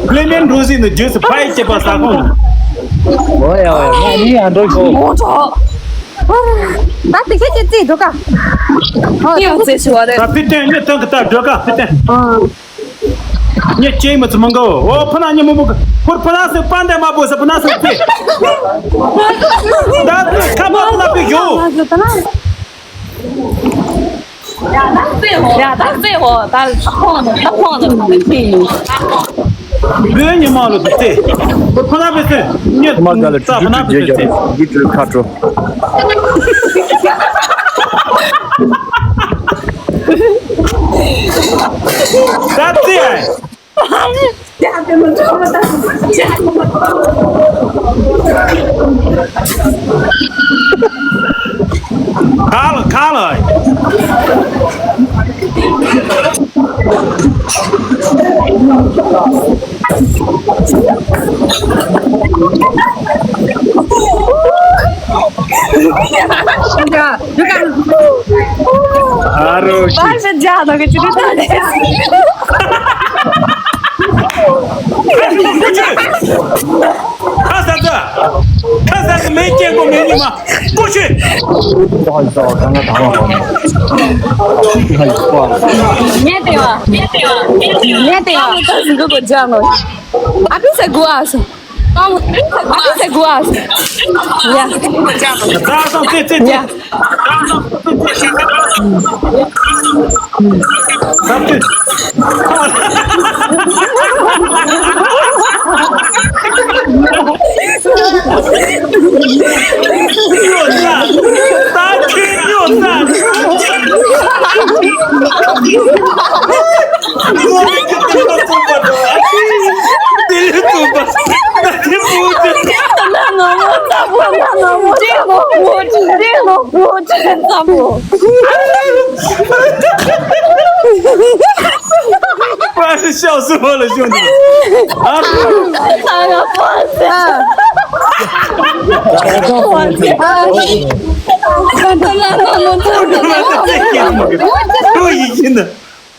ཀླེ་མེན་རུ་སི་ནི་རྗེས་སུ་ཕ་ཡི་སྐྱེས་པ་ས་ཁོང་། ཨོ་ཡ་ཨོ་ཡ་ང་ནི་ཡང་འགྲོ་ཤོག་ངོ་ཚ། ད་དེ་ཁྱེད་ཀྱིས་རྩིས་འགྲོ་ཀ་ངས་ཡང་རྩིས་ཞུ་བ་རེད། ད་ཕི་ཏན་ངས་ཏང་གི་ད་འགྲོ་ཀ་ཕི་ཏན། ཉེ་ཅེ་མ་ཚུ་མང་གོ། ཨོ་ཕ་ན་ཉེ་མོ་མོ་གོ། ཕོར་ཕ་ན་སེ་པན་དེ་མ་བོ་སེ་པ་ན་སེ་ཏེ། ད་ཁ་པ་ལ་པི་ཡོ། ཡ་ད་ཙེ་ཧོ་ད་ཁོང་ད་ཁོང་ད་ཁོང་ད་ཁོང་། བོད་ཉི་མ་ལོ་དེ་ཚེ། ཁོ་ན་བེ་སེ་ཉེ་མ་ག་ལ་ད་ཁོ་ན་བེ་སེ་ཡི་ཁ་ཁྲོ། ད་ཙེ་ཨ། ཁ་ལ་ཁ་ལ། ཨ་རོ་ཤི། ཨ་ཞེ་ཇ་ད་གི་ཅི་དུ་ད་ནི། ཁ་ས་ད། ཁ་ས་ད་མེ་ཅན་གོ་མེ་ཉི་མ། ཀོ་ཤི། ཉེ་ཏེ་ཡ། ཉེ་ཏེ་ཡ། ད་ཟིན་གོ་གོ་ཇ་ནོ། ཨ་པི་ས་གོ་ཨ་སོ། ཨ་ཏི་སེ་གུ་ཡ།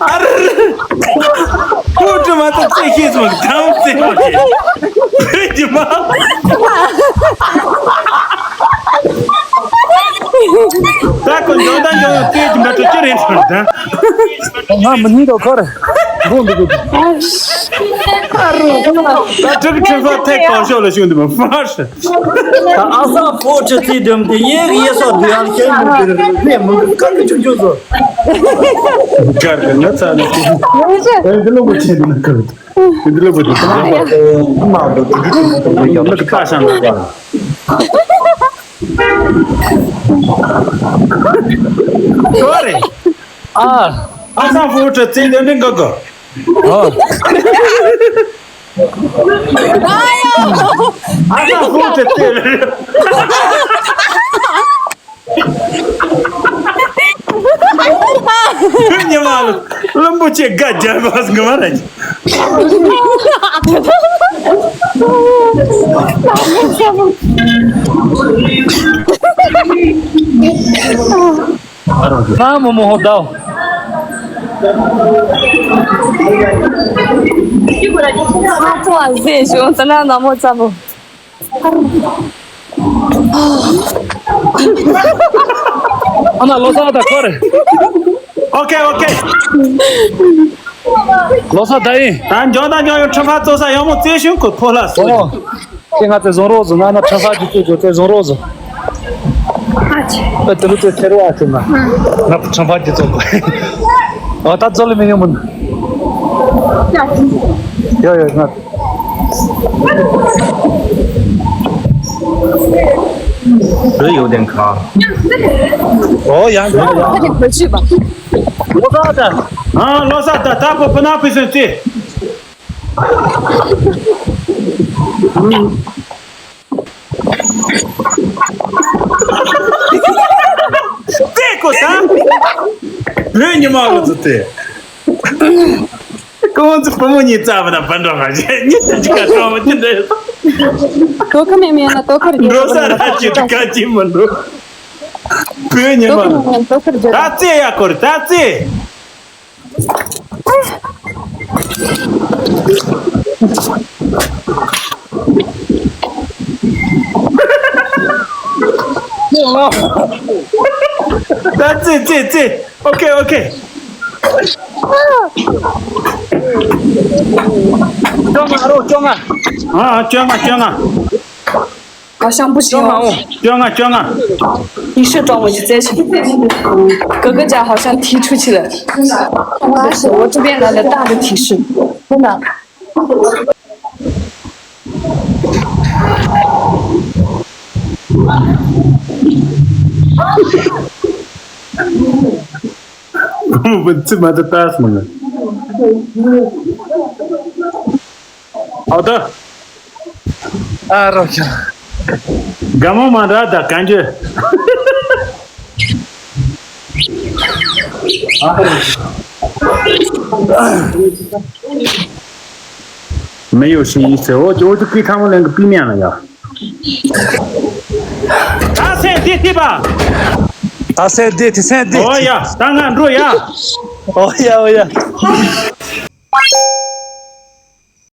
ཨ་ར། ཁོ་དྲི་མ་ཐག་ཚེ་ཤེས་སོང་གང་ཚེ་མ་ཤེས། ཁོས་ཀྱི་མ། ད་ཁོ་འཇོན་ད་འཇོན་ཡོད་ཚེ་ཀྱི་མ་ཐུབ་ཀྱི་རེད་ཟེར་ད། ང་མི་ཉིད་དོ་ཁར། འགོ་འདུག་གི། ཨ་ར། ད་ཁྲི་གི་ཁྲི་ཧྥ་ཐེག་གང་ཤོག་ལ་ཤོག་འདུག་མ་ཧྥ་ཧྲི། ད་ཨ་ས་ཕོ་ཁྲི་ཚིག་དུམ་དེ་ཡེ་གི་ཡེ་སོགས་དུ་ཡང་ཁྱེད་མི་དེར་ལས་མི་ག་གི་ཆུང་ཆུང་བཟོ། གར་གི་ང་ཚ་ནི་ཁྱེད་འདི་ལོ་གོ་ཆེ་འདི་ན་གར་འདི་ལོ་གོ་ཆེ་འདི་ལོ་གོ་ཆེ་མ་འདུག་དུ་དུ་དུ་དུ་ཡོང་ལ་ཁ་ཤ་ན་ཀོ་རེ། ཨ་ཨ་ས་ཕོ་ཁྲི་ཚིག་དུམ་དེ་ག་གི། ཨ། ཨ་ཡོ། ཨ་ས་ཧུ་ཏེ་ཏེ། ཉི་མ་ལ་བློན་པོ་ཆེ་དགའ་རྒྱལ་བ་ཟིག་མ་རེད། ཁ་མོ་མོ་ཧོ་དའོ། ང་ཚོ་ཨ་ཟེ་ཞོ་ཙ་ན་ན་མོ་ཙ་མོ། ཨ་ན་ལོ་ས་ད་ཁོ་རེ། ཨོ་ཁེ་ཨོ་ཁེ། ལོ་ས་ད་ཡིན། ད་འཇོ་ད་འཇོ་ཡོ་ཁྲ་ཕ་ཙོ་ས་ཡོ་མོ་ཙེ་ཤུན་ཁོ་ཕོ་ལ་སོ། ཁྱེད་ང་ཚོའི་བཟང་རོགས་ཟོ་ང་ན་ཁྲ་ས་ཀྱི་ཚོད་ཚོད་ཚོད་བཟང་རོགས་ཟོ། ཨ་ཅེ། ཨ་དེ་ལུ་ཚོད་ཚེ་རོགས་ཨ་ཚོད་ན། ང་ཁྲ་ཕ་ཀྱི་ཚོད་གོ། ཨ་ད་ཚོད་ལ་མི་ཉོ་མོ། ཡོ་ཡོ་ང་། རེ་ཡོད་དེ་ཁ། ཨོ་ཡང་ཡང་ཡང་། ཁ་ཅིག་བེད་སྤྱོད་པ། ལོ་ས་ད། ཨ་ལོ་ས་ད་ད་པོ་པ་ན་པི་སེ་ཏི། ཏེ་ཀོ་ད། བོད་ཉི་མ་ལོ་ཚོ་ཏེ། ཁོང་ཚོ་བུ་མོ་གཉིས་རྩ་བ་ན་བན་འགྲོ་མ་བྱེད་གཉིས་ཀྱི་ཀ་ཀྲོང་མ་ཅི་འདྲ་ཡོད། ཏོ་ཁ་མེད་མེད་ན་ཏོ་ཁར་འགྲོ་ས་ར་ཅི་ཀ་ཅི་མ་འགྲོ། བོད་ཉི་མ་ལོ། ཏོ་ཁ་མེད་ན་ཏོ་ཁར་འགྲོ། ད་ཙེ་ཡ་ཀོ་རེ་ད་ཙེ། ད་ཙེ་ཙེ་ཙེ། ཨོ་ཁེ་ཨོ་ཁེ། བཅོ་ལྔ་རོ་བཅོ་ལྔ། ཨ་ཨ་བཅོ་ལྔ་བཅོ་ལྔ། 好像不行哦。 བཅོ་ལྔ་བཅོ་ལྔ། 你是找我去再去。嗯，哥哥家好像踢出去了。我这边来了大的提示。真的。 ཚིག་མ་ཐུབ་ལྟ་སོང་ནས། ཨོ་ད། ཨ་རོ་ཤ། དགའ་མོ་མ་འདྲ་ད་གང་རྒྱུ། མི་ཡོད་ཤི་ཡིན་ཟེར། འོ་ཅོ་ཅོ་ཀི་ཐང་མོ་ལེན་གི་པི་མིང་ལ་ཡ། ད་སེ་འདི་ཐི་པ། ད་སེ་འདི་ཐི་སེ་འདི། ཨོ་ཡ་ད་ང་འགྲོ་ཡ། ཨོ་ཡ་ཨོ་ཡ།